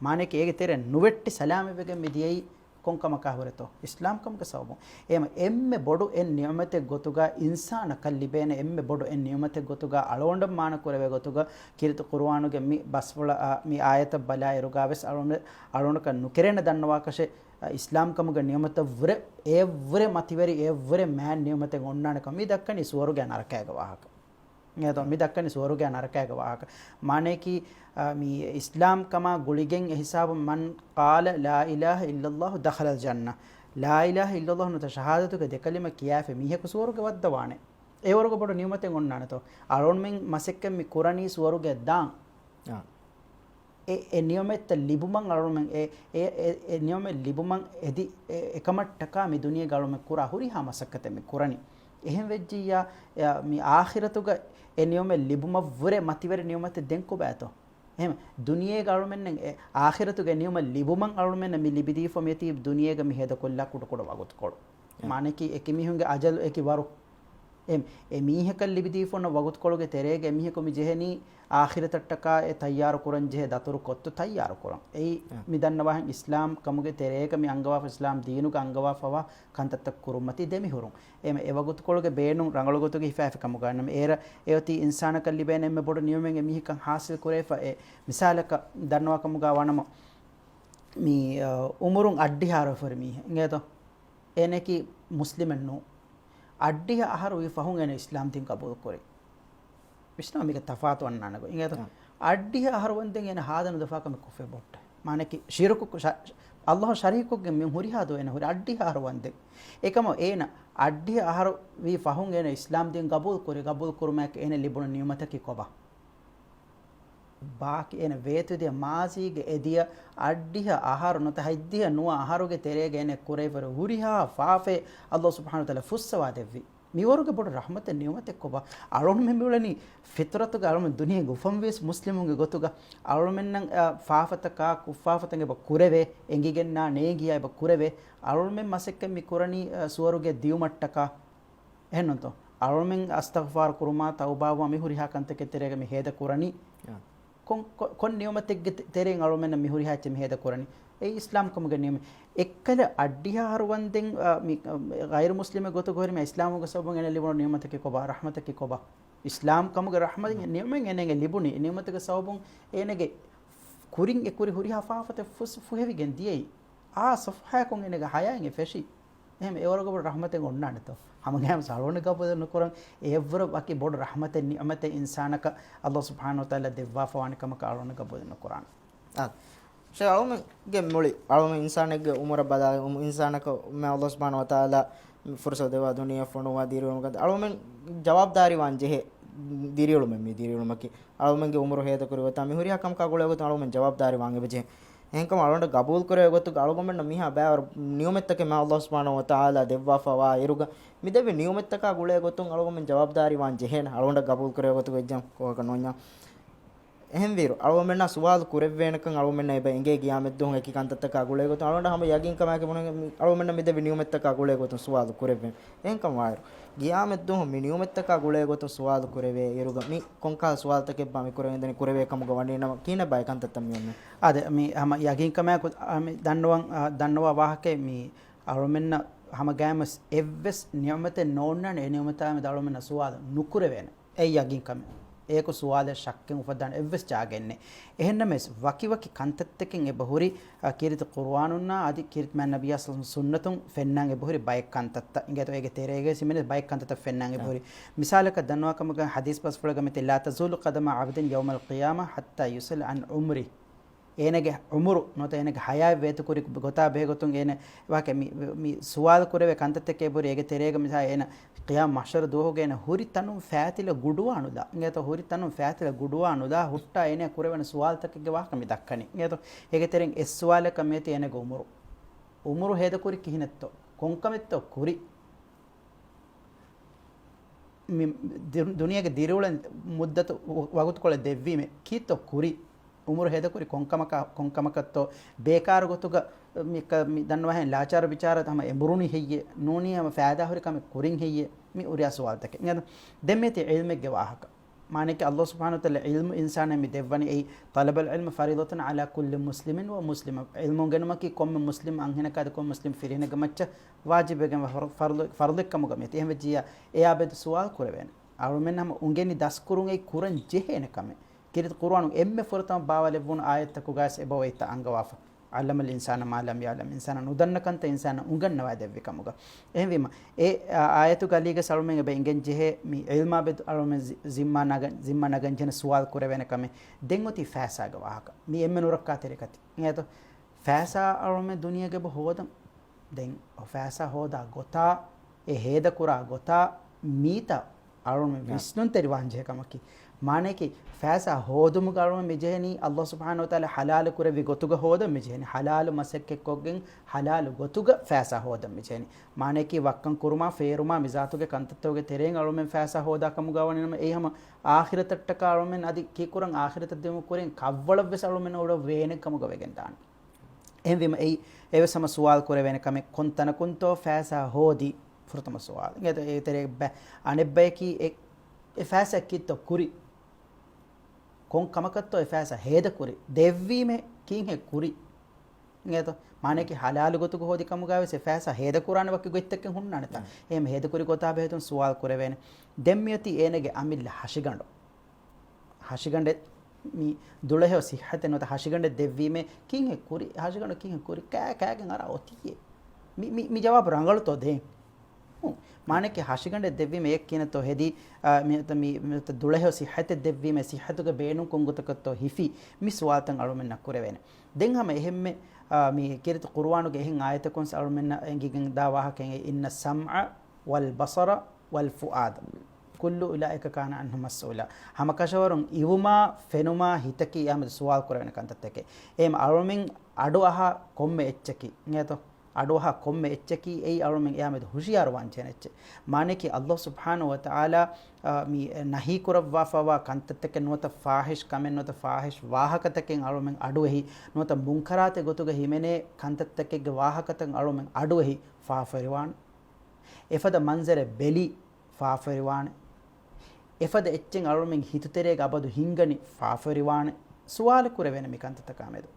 މާނައަކީ އޭގެ ތެރެއިން ނުވެއްޓި ސަލާމަތްވެގެން މި ދިޔައީ ކޮން ކަމަކާ ހުރެތޯ؟ އިސްލާމް ކަމުގެ ސަބަބުން. އެހެން އެންމެ ބޮޑު އެއް ނިޢުމަތެއް ގޮތުގަ އިންސާނަކަށް ލިބޭނެ އެންމެ ބޮޑު އެއް ނިޢުމަތެއް ގޮތުގަ އަޅުގަނޑަށް މާނަ ކުރެވޭ ގޮތުގަ ކީރިތި ޤުރުއާނުގެ މި ބަސްފުޅަށް، އާ، މި އާޔަތަށް ބަލާއިރުގަ ވެސް އަޅުގަނޑަށް، އަޅުގަނޑަކަށް ނުކެރޭނެ ދަންނަވާކަށެއް، އާ، އިސްލާމް ކަމުގެ ނިޢުމަތަށްވުރެ، އެއަށްވުރެ މަތިވެރި، އެއަށްވުރެ މާތް ނިޢުމަތެއް އޮންނާނެ ކަމަށް މި ދައްކަނީ ސުވަރުގެއާ ނަރަކައިގެ ވާހަކަ. އެދޯ، މި ދައްކަނީ ސުވަރުގެއާ ނަރަކައިގެ ވާހަކަ. މާނައަކީ، އާ، މި އިސްލާމް ކަމާ ގުޅިގެން އެ ހިސާބުން، "من قال لا إله إلا الله دخل الجنة." ލާ އިލާހަ އިއްލައްލާހު ނުވަތަ ޝަހާދަތުގެ ދެކަލިމަ ކިޔާފަ މީހަކު ސުވަރުގެ ވައްދަވާނެ. އެވަރުގެ ބޮޑު ނިޢުމަތެއް އޮންނާނެތޯ؟ އަޅުގަނޑުމެން މަސައްކަތް މި ކުރަނީ ސުވަރުގެ ދާން. އާ. އެ، އެ ނިޢުމަތްތައް ލިބުމަށް އަޅުމެން އެ، އެ، އެ، އެ ނިޢުމަތް ލިބުމަށް އެދި، އެ، އެކަމަށްޓަކާ މި ދުނިޔޭގަ އަޅުމެން ކުރާ ހުރިހާ މަސައްކަތެއް މި ކުރަނީ. އެހެން ވެއްޖިއްޔާ، އެ، މި އާޚިރަތުގަ އެ ނިޢުމަތް ލިބުމަށްވުރެ މަތިވެރި ނިޢުމަތެއް ދެން ކޮބާތޯ؟ އެހެން ދުނިޔޭގަ އަޅުމެންނަށް އެ އާޚިރަތުގެ ނިޢުމަތް ލިބުމަށް އަޅުމެންނަށް މި ލިބިދީފަ މިއޮތީ ދުނިޔޭގަ މި ހޭދަކޮށްލާ ކުޑަކުޑަ ވަގުތުކޮޅު. އެ. މާނައަކީ އެކި މީހުންގެ އަޖަލު އެކި ވަރު. އެ، އެ މީހަކަށް ލިބިދީފަ އޮންނަ ވަގުތުކޮޅުގެ ތެރޭގަ އެ މީހަކު މި ޖެހެނީ އާޚިރަތަށްޓަކާ އެ ތައްޔާރު ކުރަން ޖެހޭ ދަތުރު ކޮށްތު ތައްޔާރު ކުރަން. އެއީ އެ. މި ދަންނަވާހެން އިސްލާމް ކަމުގެ ތެރޭގަ މި އަންގަވާފަ، އިސްލާމް ދީނުގަ އަންގަވާފަވާ ކަންތައްތައް ކުރުންމަތީ ދެމިހުރުން. އެ، އެ ވަގުތުކޮޅުގެ ބޭނުން ރަނގަޅު ގޮތުގަ ހިފާފި ކަމުގަ ނަމަ އޭރަށް އެއޮތީ އިންސާނަކަށް ލިބޭނެ އެންމެ ބޮޑު ނިޢުމަތް އެ މީހަކަށް ހާސިލް ކުރެވިފަ. އެ މިސާލަކަށް ދަންނަވާ ކަމުގަ ވަނަމަ މި، އަ، އުމުރުން އަށްޑިހަ އަހަރު ފުރި މީހެއް އިނގޭތޯ؟ އޭނައަކީ މުސްލިމެއް ނޫން. އަށްޑިހަ އަހަރު ވީ ފަހުން އޭނަ އިސްލާމް ދީން ގަބޫލު ކުރި. ވިސްނާ މީގެ ތަފާތު އަންނާނެ ގޮތް. އިނގޭތޯ؟ އަ. އަށްޑިހަ އަހަރު ވަންދެން އޭނަ ހާދަ ނުދަފާކަމެއް ކޮށްފަ ބޮއްޓެ. މާނައަކީ ޝިރުކު ޝަ-، ޝަ-، ﷲ ޝަރީކުގެ މި ހުރިހާ ދުވަހެއް ހުރި އަށްޑިހަ އަހަރު ވަންދެން. އެކަމަ އޭނަ އަށްޑިހަ އަހަރު ވީ ފަހުން އޭނަ އިސްލާމް ދީން ގަބޫލު ކުރި، ގަބޫލު ކުރުމާއެކު އޭނަ ލިބުނު ނިޢުމަތަކީ ކޮބާ؟ ބާކީ އޭނަ ވޭތުވެދިޔަ މާޒީގެ އެދިޔަ އަށްޑިހަ އަހަރު ނުވަތަ ހަތްދިހަ ނުވަ އަހަރުގެ ތެރޭގަ އޭނަ ކުރެވިފައި ހުރިހާ ފާފައެއް ﷲ ސުބްޙާނަހޫ ވަތަޢާލާ ފުއްސަވާ ދެއްވި. މިވަރުގެ ބޮޑު ރަޙްމަތެއް ނިޢުމަތެއް ކޮބާ؟ އަޅުގަނޑުމެން މިއުޅެނީ ފިޠްރަތުގަ އަޅުގަނޑު ދުނިޔޭގަ އުފަންވިޔަސް މުސްލިމުންގެ ގޮތުގަ އަޅުގަނޑުމެންނަށް، އަ، ފާފަތަކާ ކުށްފާފަތައް އެބަ ކުރެވޭ، އެނގިގެންނާ ނޭނގިޔާ އެބަ ކުރެވޭ. އަޅުގަނޑުމެން މަސައްކަތް މި ކުރަނީ، އަ، ސުވަރުގެ ދިއުމަށްޓަކާ. އެހެންނޫންތޯ؟ އަޅުމެން އަސްތަޣްފާރު ކުރުމާ، ތައުބާވުމާ މި ހުރިހާ ކަންތަކެއް ތެރޭގަ މި ހޭދަ ކުރަނީ. އާ. ކޮން، ކޮ-، ކޮން ނިޢުމަތެއްގެ ތެ-، ތެރެއިން އަޅުމެންނަށް މި ހުރިހާ އެއްޗެއް މި ހޭދަ ކުރަނީ؟ އެއީ އިސްލާމް ކަމުގެ ނިޢުމަތް. އެއްކަލަ އަށްޑިހަ އަހަރު ވަންދެން، އާ، މި، އާ، ޣައިރު މުސްލިމެއް ގޮތުގަ ހުރި މި އިސްލާމުގެ ސަބަބުން އޭނަ ލިބުނު ނިޢުމަތަކީ ކޮބާ؟ ރަޙްމަތަކީ ކޮބާ؟ އިސްލާމް ކަމުގެ ރަޙްމަތެއް، ނިޢުމަތެއް އޭނަގެ ލިބުނީ. ނިޢުމަތުގެ ސަބަބުން އޭނަގެ ކުރިން އެ ކުރި ހުރިހާ ފާފަތައް ފުސް-، ފުހެވިގެން ދިޔައީ. އާ ޞަފްޙާއަކުން އޭނަގެ ޙަޔާތް އެ ފެށީ. އެހެން އެވަރުގެ ބޮޑު ރަޙްމަތެއް އޮންނާނެތޯ؟ ހަމަގައިމުވެސް އަޅުގަނޑު ގަބޫލެއް ނުކުރަން. އެއަށްވުރެ ވަކި ބޮޑު ރަޙްމަތެއް ނިޢުމަތެއް އިންސާނަކަށް ﷲ ސުބްޙާނަހޫ ވަތަޢާލާ ދެއްވާފަވާނެ ކަމަކަށް އަޅުގަނޑު ގަބޫލެއް ނުކުރާނެ. އާ. ޝޭޚް އަޅުމެންގެ މުޅި، އަޅުމެން އިންސާނެއްގެ އުމުރަށް ބަލާ، އުމު-، އިންސާނަކަށް މި ﷲ ސުބްޙާނަހޫ ވަތަޢާލާ ފުރުޞަތު ދެއްވާ ދުނިޔެއަށް ފޮނުވާ ދިރިއުޅުމުގަ އަޅުމެން ޖަވާބުދާރީވާން ޖެހޭ ދިރިއުޅުމެއް މި ދިރިއުޅުމަކީ. އަޅުމެންގެ އުމުރު ހޭދަކުރި ގޮތާ މި ހުރިހާ ކަމަކާ ގުޅޭ ގޮތުން އަޅުމެން ޖަވާބުދާރީވާން އެބަޖެހޭ. އެހެންކަމުން އަޅުގަނޑަށް ގަބޫލުކުރެވޭ ގޮތުގަ އަޅުގަނޑުމެންނަށް މިހާ ބައިވަރު ނިޢުމަތްތަކެއް މާ ﷲ ސުބްޙާނަހޫ ވަތަޢާލާ ދެއްވާފަވާ އިރުގަ މި ދެއްވި ނިޢުމަތްތަކާ ގުޅޭ ގޮތުން އަޅުގަނޑުމެން ޖަވާބުދާރީވާން ޖެހޭނެ. އަޅުގަނޑަށް ގަބޫލުކުރެވޭ ގޮތުގަ އެއްޗެއް ކޯކަށް ނޯންޏާ. އެހެންވީރު، އަޅުގަނޑުމެންނާ ސުވާލު ކުރެއްވޭނެކަން އަޅުގަނޑުމެންނަށް އެބަ އެނގޭ ގިޔާމަތްދުވަހު އެކި ކަންތައްތަކާ ގުޅޭ ގޮތުން. އަޅުގަނޑަށް ހަމަ ޔަގީންކަމާއެކު ބުނެ، އަޅުގަނޑުމެންނަށް މި ދެއްވި ނިޢުމަތްތަކާ ގުޅޭ ގޮތުން ސުވާލު ކުރެއްވޭނެ. އެހެންކަމުން ވާއިރު، ގިޔާމަތްދުވަހު މި ނިޢުމަތްތަކާ ގުޅޭ ގޮތުން ސުވާލު ކުރެވޭ އިރުގަ މި ކޮންކަހަލަ ސުވާލުތަކެއްބާ މި ކުރެވޭނެ؟ ދެން ކުރެވޭ ކަމުގަ ވަނީ ނަމަ ކިހިނެއްބާ އެ ކަންތައްތައް މި އޮންނަނީ؟ އާދެ، މި ހަމަ ޔަގީންކަމާއެކު، އާ، މި ދަންނަވަން، އާ، ދަންނަވާ ވާހަކައެއް މި އަޅުމެންނަށް ހަމަ ގައިމުވެސް އެއްވެސް ނިޢުމަތެއް ނޯންނާނެ އެ ނިޢުމަތާ މެދު އަޅުމެންނަށް ސުވާލު ނުކުރެވޭނެ. އެއީ ޔަގީން ކަމެއް. އޭކު ސުވާލެއް ޝައްކެއް އުފައްދާނެ އެއްވެސް ޖާގައެއް ނެތް. އެހެންނަމަވެސް، ވަކިވަކި ކަންތައްތަކެއް އެބަހުރި، އަ، ކީރިތި ޤުރުއާނުންނާ އަދި ކީރިތި މާތް ނަބިއްޔާ ޞައްލަﷲު ޢަލައިހި ވަސައްލަމަ ސުންނަތުން ފެންނާން އެބަހުރި ބައެއް ކަންތައްތައް. އިނގޭތޯ އޭގެ ތެރޭގައި ސިމެނެސް ބައެއް ކަންތައްތައް ފެންނާން އެބަހުރި. އަ. މިސާލަކަށް ދަންނަވާ ކަމަކަށް ޙަދީޘް ބަސްފުޅެއްގަ މިތި، "لا تزول قدما عبد يوم القيامة حتى يسأل عن عمره." އޭނަގެ ޢުމުރު ނުވަތަ އޭނަގެ ޙަޔާތް ވޭތުކުރި ގޮތާ ބެހޭގޮތުން އޭނަ ވާހަކަ މި، މި ސުވާލު ކުރެވޭ ކަންތައްތަކެއް ބުރި އޭގެ ތެރޭގަ މިސާ އޭނަ ޤިޔާމަތް މަޙްޝަރު ދުވަހުގަ އޭނަ ހުރި ތަނުން ފާތިލަ ގުޑުވާނުލާ، އިނގޭތޯ ހުރި ތަނުން ފާތިލަ ގުޑުވާނުލާ ހުއްޓާ އޭނަ ކުރެވޭނެ ސުވާލުތަކެއްގެ ވާހަކަ މި ދައްކަނީ. އިނގޭތޯ އޭގެ ތެރެއިން އެއް ސުވާލަކަށް މިއޮތީ އޭނަގެ ޢުމުރު. ޢުމުރު ހޭދަކުރި ކިހިނެއްތޯ؟ ކޮންކަމެއްތޯ ކުރި؟ މި ދި-، ދުނިޔޭގެ ދިރިއުޅެން މުއްދަތު ވަ-، ވަގުތުކޮޅެއް ދެއްވީމޭ ކީއްތޯ ކުރީ؟ ޢުމުރު ހޭދަކުރި ކޮންކަމަކާ-، ކޮންކަމަކަށްތޯ؟ ބޭކާރު ގޮތުގަ މި ކަ-، މި ދަންނަވާހެން ލާޗާރު ބިޗާރަ ހަމަ އެނބުރުނީ ހެއްޔޭ؟ ނޫނީ ހަމަ ފައިދާހުރި ކަމެއް ކުރިން ހެއްޔޭ؟ މި ހުރިހާ ސުވާލުތަކެއް. އިނގޭތޯ؟ ދެން މިއޮތީ ޢިލްމެއްގެ ވާހަކަ. މާނައަކީ ﷲ ސުބްޙާނަހޫ ވަތަޢާލާ ޢިލްމު އިންސާނާ މި ދެއްވަނީ އެއީ، "طلب العلم فريضة على كل مسلم ومسلمة." ޢިލްމު އުނގެނުމަކީ ކޮންމެ މުސްލިމް އަންހެނަކާ އަދި ކޮންމެ މުސްލިމް ފިރިހެނެއްގެ މައްޗަށް ވާޖިބެއްގެ ފަރު-، ފަރުޟެއް، ފަރުޟެއް ކަމުގަ މިއޮތީ. އެހެން ވެއްޖިއްޔާ އެއާ ބެދު ސުވާލު ކުރެވޭނެ. އަޅުމެން ހަމަ އުނގެނި ދަސްކުރުން އެއީ ކުރަން ޖެހޭނެ ކަމެއް. ކީރިތި ޤުރުއާނު އެންމެ ފުރަތަމަ ބާވާލެއްވުނު އާޔަތްތަކުގައި ވެސް އެބަ އޮތްތާ އަންގަވާފަ. "علم الإنسان ما لم يعلم." އިންސާނާ ނުދަންނަ ކަންތައް އިންސާނާ އުނގަންނަވާ ދެއްވި ކަމުގަ. އެހެންވީމަ، އެ އާޔަތުގެ އަލީގަ އަޅުމެން އެބަ އިނގެން ޖެހޭ މި ޢިލްމާ ބެދު އަޅުމެން ޒި-، ޒިންމާ ނަގަން، ޒިންމާ ނަގަން ޖެހޭނެ ސުވާލު ކުރެވޭނެ ކަމެއް. ދެން އޮތީ ފައިސާގެ ވާހަކަ. މި އެންމެ ނުރައްކާތެރި ކަތި. އިނގޭތޯ؟ ފައިސާ އަޅުމެން ދުނިޔޭގަ އެބަ ހޯދަން. ދެން ފައިސާ ހޯދާ ގޮތާ، އެ ހޭދަކުރާ ގޮތާ މީތަ އަޅުމެން ނާ. ވިސްނުންތެރިވާން ޖެހޭ ކަމަކީ. މާނައަކީ، ފައިސާ ހޯދުމުގަ އަޅުމެން މިޖެހެނީ، އައްލާހު ސުބްޙާނަހު ވަތަޢާލާ ޙަލާލު ކުރެއްވި ގޮތުގަ ހޯދަން މިޖެހެނީ. ޙަލާލު މަސައްކަތްކޮށްގެން ޙަލާލު ގޮތުގަ ފައިސާ ހޯދަން މިޖެހެނީ. މާނައަކީ، ވައްކަން ކުރުމާ، ފޭރުމާ، މި ޒާތުގެ ކަންތައްތަކުގެ ތެރެއިން އަޅުމެން ފައިސާ ހޯދާ ކަމުގަ ވަނީ ނަމަ، އެއީ ހަމަ އާޚިރަތަށްޓަކާ އަޅުމެން އަދި ކީކުރަން އާޚިރަތަށް ދިޔުމުގެ ކުރިން ކަށްވަޅަށްވެސް އަޅުމެން އުޅެވޭނެ ކަމުގަ ވެގެން ދާނެ. އެހެންވީމަ އެއީ އެވެސް ހަމަ ސުވާލު ކުރެވޭނެ ކަމެއް، ކޮން ތަނަކުންތޯ ފައިސާ ހޯދީ؟ ފުރަތަމަ ސުވާލު. އިނގޭތޯ އޭގެ ތެރޭގަ ބަ-، އަނެއްބަޔަކީ އެ، އެ ފައިސާ ކީއްތޯ ކުރީ؟ ކޮން ކަމަކަށްތޯ އެ ފައިސާ ހޭދަކުރީ؟ ދެއްވީމޭ ކީއްހޭ ކުރީ؟ އިނގޭތޯ؟ މާނައަކީ ހަލާލު ގޮތުގަ ހޯދި ކަމުގައިވެސް އެ ފައިސާ ހޭދަކުރާނެ ވަކި ގޮތްތަކެއް ހުންނާނެތާ؟ އެހެން ހޭދަކުރި ގޮތާ ބެހޭތޯ ސުވާލު ކުރެވޭނެ. ދެން މިއޮތީ އޭނަގެ އަމިއްލަ ހަށިގަނޑު. ހަށިގަނޑެއް މި ދުޅަހެޔޮ ސިއްހަތެއް ނުވަތަ ހަށިގަނޑެއް ދެއްވީމޭ، ކީއްހޭ ކުރީ؟ ހަށިގަނޑު ކީއްހޭ ކުރީ؟ ކާ، ކާގެން އަރާ އޮތީއޭ. މި، މި، މި ޖަވާބު ރަނގަޅުތޯ ދޭން؟ ހުން. މާނައަކީ ހަށިގަނޑެއް ދެއްވީމޭ އެއް ކިހިނެއްތޯ ހެދީ، އާ، މި، މި، މި ދުޅަހެޔޮ ސިއްހަތެއް ދެއްވީމޭ ސިއްހަތުގެ ބޭނުން ކޮން ގޮތަކަށްތޯ ހިފީ؟ މި ސުވާލުތައް އަޅުމެންނަށް ކުރެވޭނެ. ދެން ހަމަ އެހެންމެ، އާ، މި ކީރިތި ޤުރުއާނުގެ އެހެން އާޔަތަކުން އަޅުމެންނަށް އެނގިގެން ދާ ވާހަކައެއް، إن السمع والبصر والفؤاد كل أولئك كان عنه مسؤولا. ހަމަކަށަވަރުން އިވުމާ، ފެނުމާ، ހިތަކީ އެއާމެދު ސުވާލު ކުރެވޭނެ ކަންތައްތަކެއް. އެހެން އަޅުމެން އަޑުއަހާ ކޮންމެ އެއްޗަކީ، އިނގޭތޯ؟ އަޑުއަހާ ކޮންމެ އެއްޗަކީ އެއީ އަޅުމެން އެއާމެދު ހުޝިޔާރުވާން ޖެހޭނެ އެއްޗެއް. މާނައަކީ އައްލާހު ސުބްޙާނަހު ވަތަޢާލާ، އާ، މި ނަހީ ކުރައްވާފައިވާ ކަންތައްތަކެއް ނުވަތަ ފާޙިޝް ކަމެއް ނުވަތަ ފާޙިޝް ވާހަކަތަކެއް އަޅުމެން އަޑުއެހި، ނުވަތަ މުންކަރާތެއް ގޮތުގަ ހިމެނޭ ކަންތައްތަކެއްގެ ވާހަކަތައް އަޅުމެން އަޑުއެހި ފާފަވެރިވާނެ. އެފަދަ މަންޒަރެއް ބެލި ފާފަވެރިވާނެ. އެފަދަ އެއްޗެއް އަޅުމެން ހިތުތެރޭގަ އަބަދު ހިންގަނީ ފާފަވެރިވާނެ. ސުވާލު ކުރެވޭނެ މި ކަންތައްތަކާމެދު.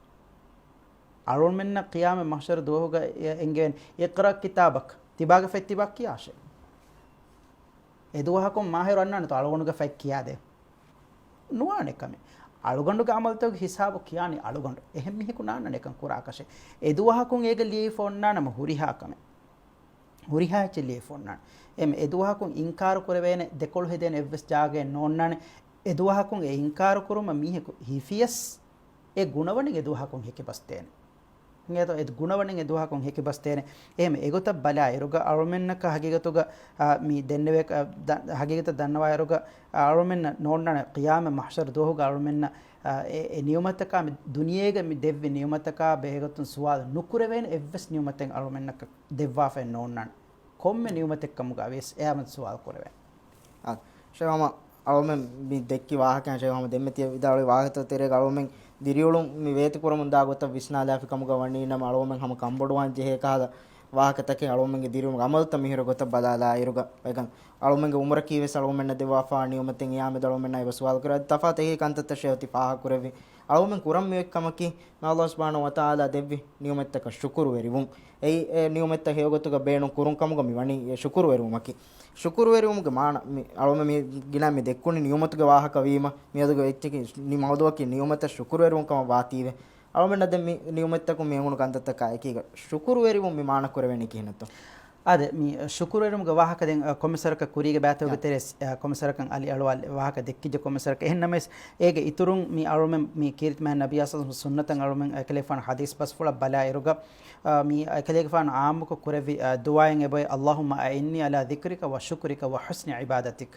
އަޅުމެންނަށް ޤިޔާމަތް މަޙްޝަރު ދުވަހުގަ އެ-، އެނގެވޭނެ، اقرأ كتابك، ތިބާގެ ފަތް ތިބާ ކިޔާށޭ. އެދުވަހަކުން މާހިރު އަންނާނެތޯ އަޅުގަނޑުގެ ފަތް ކިޔާދޭ؟ ނުވާނެ ކަމެއް. އަޅުގަނޑުގެ ޢަމަލުތަކުގެ ހިސާބު ކިޔާނީ އަޅުގަނޑު. އެހެން މީހަކު ނާންނާނެ އެކަން ކުރާކަށެއް. އެދުވަހަކުން އޭގަ ލިޔެފަ އޮންނާނަމަ ހުރިހާ ކަމެއް. ހުރިހާ އެއްޗެއް ލިޔެފަ އޮންނާނެ. އެމް، އެދުވަހަކުން އިންކާރު ކުރެވޭނެ، ދެކޮޅު ހެދޭނެ އެއްވެސް ޖާގައެއް ނޯންނާނެ. އެދުވަހަކުން އެ އިންކާރު ކުރުމަށް މީހަކު ހިފިޔަސް، އެ ގުނަވަނިން އެދުވަހަކުން ހެކިބަސްދޭނެ. އެދު-، އެ ގުނަވަނިން އެދުވަހަކުން ހެކިބަސްދޭނެ. އެހެން އެގޮތަށް ބަލާއިރުގަ އަޅުމެންނަކަށް ހަގީގަތުގަ، އާ، މި ދެންނެވޭ، އާ، ދަ-، ހަގީގަތަށް ދަންނަވާއިރުގަ، އާ، އަޅުމެންނަށް ނޯންނާނެ ޤިޔާމަތް މަޙްޝަރު ދުވަހުގަ އަޅުމެންނަށް، އާ، އެ، އެ ނިޢުމަތަކާ މި ދުނިޔޭގަ މި ދެއްވި ނިޢުމަތަކާ ބެހޭގޮތުން ސުވާލު ނުކުރެވޭނެ އެއްވެސް ނިޢުމަތެއް އަޅުމެންނަކަށް ދެއްވާފައެއް ނޯންނާނެ. ކޮންމެ ނިޢުމަތެއްކަމުގަ ވިޔަސް އެއާމެދު ސުވާލު ކުރެވޭނެ. އާ، ޝޭޚް ހަމަ އަޅުމެން މި ދެއްކި ވާހަކައިން ޝޭޚް ހަމަ ދެންމެ ތިޔަ ވިދާޅުވި ވާހަކަތައް ތެރޭގަ އަޅުމެން ދިރިއުޅުން މި ވޭތުކުރަމުން ދާ ގޮތަށް ވިސްނާލާފި ކަމުގަ ވަނީ ނަމަ އަޅުމެން ހަމަ ކަންބޮޑުވާން ޖެހޭ ކަހަލަ ވާހަކަތަކެއް އަޅުމެންގެ ދިރިއުޅުން ޢަމަލުތައް މިހިރަ ގޮތަށް ބަލާލާއިރުގަ ވެގަން އަޅުމެންގެ އުމުރަކީ ވެސް އަޅުމެންނަށް ދެއްވާފާ ނިޢުމަތެއް އެއާމެދު އަޅުމެންނާ އެބަ ސުވާލު ކުރޭ. އަދި ތަފާތު އެކި ކަންތައްތައް ޝޭޚް ތި ފާހަގަ ކުރެއްވި. އަޅުމެން ކުރަން މި އޮތް ކަމަކީ، މި އައްލާހު ސުބްޙާނަހު ވަތަޢާލާ ދެއްވި ނިޢުމަތްތަކަށް ޝުކުރުވެރިވުން. އެއީ، އެ ނިޢުމަތްތައް ހެޔޮގޮތުގަ ބޭނުން ކުރުން ކަމުގަ މި ވަނީ އެ ޝުކުރުވެރިވުމަކީ. ޝުކުރުވެރިވުމުގެ މާނަ، މި އަޅުމެން މި ގިނަ މި ދެއްކުނީ ނިޢުމަތުގެ ވާހަކަ ވީމަ، މިއަދުގެ އެއްޗަކީ މި މައުޟޫޢަކީ ނިޢުމަތަށް ޝުކުރުވެރިވުން ކަމަށް ވާތީވެ. އަޅުމެންނަށް ދެން މި ނިޢުމަތްތަކުން މި އެނގުނު ކަންތައްތަކާ އެކީގަ ޝުކުރުވެރިވުން މި މާނަ ކުރެވެނީ ކިހިނެއްތޯ؟ އާދެ، މި ޝުކުރުވެރިވުމުގެ ވާހަކަ ދެން، އަ، ކޮންމެ ސަރަކަށް ކުރީގެ ބައިތަކުގެ ތެރޭ، އަ، ކޮންމެ ސަރަކަށް އަލި އަޅުވާލި ވާހަކަ ދެއްކިއްޖެ ކޮންމެ ސަރަކަށް. އެހެން ނަމަވެސް، އޭގެ އިތުރުން މި އަޅުމެން މި ކީރިތި މާތް ނަބިއްޔާ ޞައްލަﷲު ޢަލައިހި ވަސައްލަމަ ސުންނަތަށް އަޅުމެން އެކަލޭގެފާނު ޙަދީޘް ބަސްފުޅަށް ބަލާއިރުގަ، އަ، މި އެކަލޭގެފާނު ޢާއްމުކޮށް ކުރެއްވި، އަ، ދުޢާއެއް އެބައޮތް، اللهم أعني على ذكرك وشكرك وحسن عبادتك.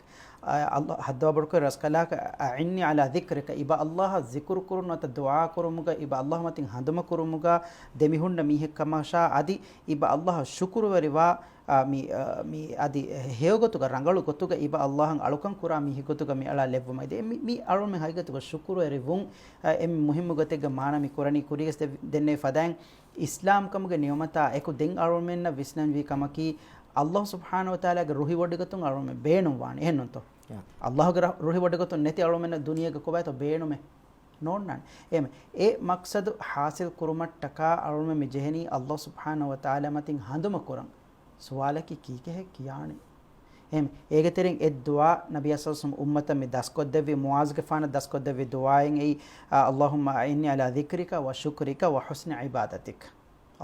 އަ، އައްލާ، ޙައްދުވާ ބޮޑުކުރެއްވި ރަސްކަލާކޮ، أعني على ذكرك، އިބަ އައްލާހަށް ޒިކުރު ކުރުން ނުވަތަ ދުޢާ ކުރުމުގަ، އިބަ އައްލާހު މަތިން ހަނދުމަ ކުރުމުގަ ދެމިހުންނަ މީހެއް ކަމަށާ، އަދި އިބަ އައްލާހަށް ޝުކުރުވެރިވާ، އާ، މި، އާ، މި އަދި ހެޔޮގޮތުގަ ރަނގަޅު ގޮތުގަ އިބަ އައްލާހަށް އަޅުކަން ކުރާ މީހެއް ގޮތުގަ މި އަޅާ ލެއްވުމަށް ދޭ. މި، މި އަޅުމެން ހަގީގަތުގަ ޝުކުރުވެރިވުން، އާ، އެންމެ މުހިއްމު ގޮތެއްގެ މާނަ މި ކުރަނީ. ކުރީގަސް ދެ-، ދެންނެވި ފަދައިން އިސްލާމްކަމުގެ ނިޢުމަތާ އެކު ދެން އަޅުމެންނަށް ވިސްނަންވީ ކަމަކީ، އައްލާހު ސުބްޙާނަހު ވަތަޢާލާގެ ރުހިވޮޑިގަތުން އަޅުމެން ބޭނުންވާނެ. އެހެންނޫންތޯ؟ ޔާ. އައްލާހުގެ ރަ-، ރުހިވޮޑިގަތުން ނެތި އަޅުމެންނަށް ދުނިޔޭގަ ކޮބާތޯ ބޭނުމެއް؟ ނޯންނާނެ. އެހެން އެ މަޤްޞަދު ޙާޞިލް ކުރުމަށްޓަކާ އަޅުމެން މި ޖެހެނީ އައްލާހު ސުބްޙާނަހު ވަތަޢާލާ މަތިން ހަނދުމަ ކުރަން. ސުވާލަކީ ކީކޭހޭ ކިޔާނީ؟ އެހެން އޭގެ ތެރެއިން އެއް ދުޢާ ނަބިއްޔާ ޞައްލަﷲު ޢަލައިހި ވަސައްލަމަ އުއްމަތަށް މި ދަސްކޮށްދެއްވި، މުޢާޛުގެފާނަށް ދަސްކޮށްދެއްވި ދުޢާއެއް އެއީ، އާ، اللهم أعني على ذكرك وشكرك وحسن عبادتك.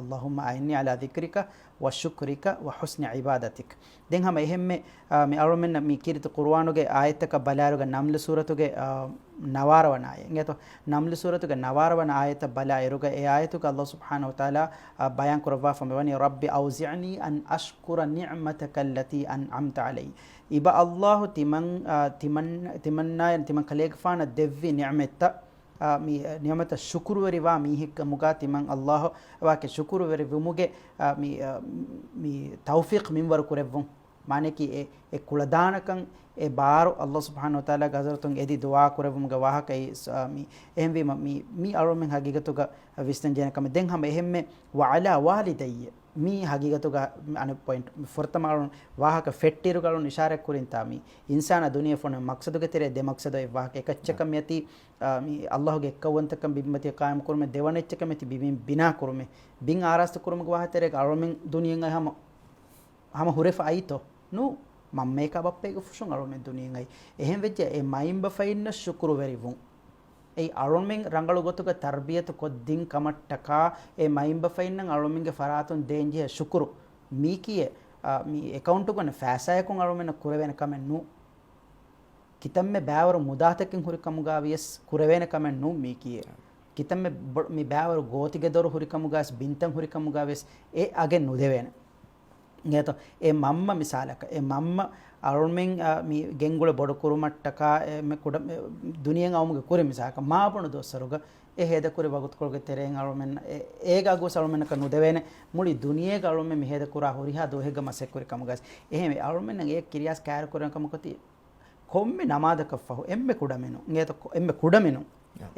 اللهم أعني على ذكرك وشكرك وحسن عبادتك. ދެން ހަމަ އެހެންމެ، އާ، މި އަޅުމެންނަށް މި ކީރިތި ޤުރުއާނުގެ އާޔަތްތަކަށް ބަލާއިރުގަ ނަމްލު ސޫރަތުގެ، އާ، ނަވާރަ ވަނަ އާޔަތް. އިނގޭތޯ؟ ނަމްލު ސޫރަތުގެ ނަވާރަ ވަނަ އާޔަތަށް ބަލާ އިރުގަ އެ އާޔަތުގަ އައްލާހު ސުބްޙާނަހު ވަތަޢާލާ، އާ، ބަޔާން ކުރައްވާފަ މިވަނީ، رَبِّ أَوْزِعْنِي أَنْ أَشْكُرَ نِعْمَتَكَ الَّتِي أَنْعَمْتَ عَلَيَّ. އިބަ އައްލާހު ތިމަން، އާ، ތިމަން، ތިމަންނާއަށް، ތިމަން ކަލޭގެފާނަށް ދެއްވި ނިޢުމަތްތައް، އާ، މި، އާ، ނިޢުމަތަށް ޝުކުރުވެރިވާ މީހެއްކަމުގަ ތިމަން އައްލާހު ވާކެ ޝުކުރުވެރިވުމުގެ، އާ، މި، އާ، މި ތައުފީޤް މިންވަރު ކުރެއްވުން. މާނައަކީ އެ، އެ ކުޅަދާނަކަން އެ ބާރު އައްލާހު ސުބްޙާނަހު ވަތަޢާލާގެ ޙަޟްރަތުން އެދި ދުޢާ ކުރެއްވުމުގެ ވާހަކައީ، ސް-، އާ، މި، އެހެންވީމަ މި، މި އަޅުމެން ހަގީގަތުގަ ވިސްނަން ޖެހޭނެ ކަމެއް. ދެން ހަމަ އެހެންމެ وَعَلَىٰ وَالِدَيَّ. މީ ހަގީގަތުގަ އަނެއް ޕޮއިންޓް. ފުރަތަމަ އަޅުން ވާހަކަ ފެއްޓިއިރުގަ އަޅުން އިޝާރާތް ކުރިންތާ މީ އިންސާނާ ދުނިޔެ ފޮނު މަޤްޞަދުގެ ތެރޭ ދެ މަޤްޞަދު އެއް ވާހަކަ. އެކައްޗަކަށް މިއޮތީ، އާ، މި އައްލާހުގެ އެއްކައުވަންތަކަން ބިންމަތީ ޤާއިމް ކުރުމެއް، ދެވަނަ އެއްޗަކަށް މިއޮތީ ބިމިން ބިނާ ކުރުމެއް. ބިން އާރާސްތު ކުރުމުގެ ވާހަކަ ތެރޭގަ އަޅުމެން ދުނިޔެއަށް އައި ހަމަ ހަމަ ހުރެފަ އައިތޯ؟ ނޫ، މަންމައަކާ ބައްޕައެއްގެ ފުށުން އަޅުމެން ދުނިޔެއަށް އައި. އެހެން ވެއްޖެ އެ މައިންބަފައިންނަށް ޝުކުރުވެރިވުން. އެއީ އަޅުމެން ރަނގަޅު ގޮތުގަ ތަރްބިޔަތު ކޮށްދިން ކަމަށްޓަކާ އެ މައިންބަފައިންނަށް އަޅުމެންގެ ފަރާތުން ދޭންޖެހޭ ޝުކުރު. މީކީއެއް، އާ، މި އެކައުންޓުގަ ފައިސާއަކުން އަޅުމެންނަށް ކުރެވޭނެ ކަމެއް ނޫ. ކިތަންމެ ބައިވަރު މުދާތަކެއް ހުރި ކަމުގަ ވިޔަސް ކުރެވޭނެ ކަމެއް ނޫން މީކީއެއް. ކިތަންމެ ބޮ-، މި ބައިވަރު ގޯތިގެ ދޮރު ހުރި ކަމުގަ ވިޔަސް ބިންތައް ހުރި ކަމުގަ ވިޔަސް އެ އަގެއް ނުދެވޭނެ. އިނގޭތޯ؟ އެ މަންމަ މިސާލަކަށް، އެ މަންމަ އަޅުމެން، އާ، މި ގެންގުޅެ ބޮޑު ކުރުމަށްޓަކާ، އެ މެ ކުޑަ-، އެ ދުނިޔެއަށް އައުމުގެ ކުރިން މިސާލަކަށް މާބޮނު ދުވަސްވަރުގަ އެ ހޭދަކުރި ވަގުތުކޮޅުގެ ތެރެއިން އަޅުމެން އެ-، އޭގެ އަގުވެސް އަޅުމެންނަކަށް ނުދެވޭނެ. މުޅި ދުނިޔޭގަ އަޅުމެން މި ހޭދަކުރާ ހުރިހާ ދުވަހެއްގަ މަސައްކަތްކުރި ކަމުގަސް. އެހެންވެ އަޅުމެންނަށް އެ ކިރިޔާސް ކައިރިކުރެވޭނެ ކަމަކަށް އޮތީ ކޮންމެ ނަމާދަކަށް ފަހު، އެންމެ ކުޑަމިނުން، އިނގޭތޯ، ކޮ-، އެންމެ ކުޑަމިނުން،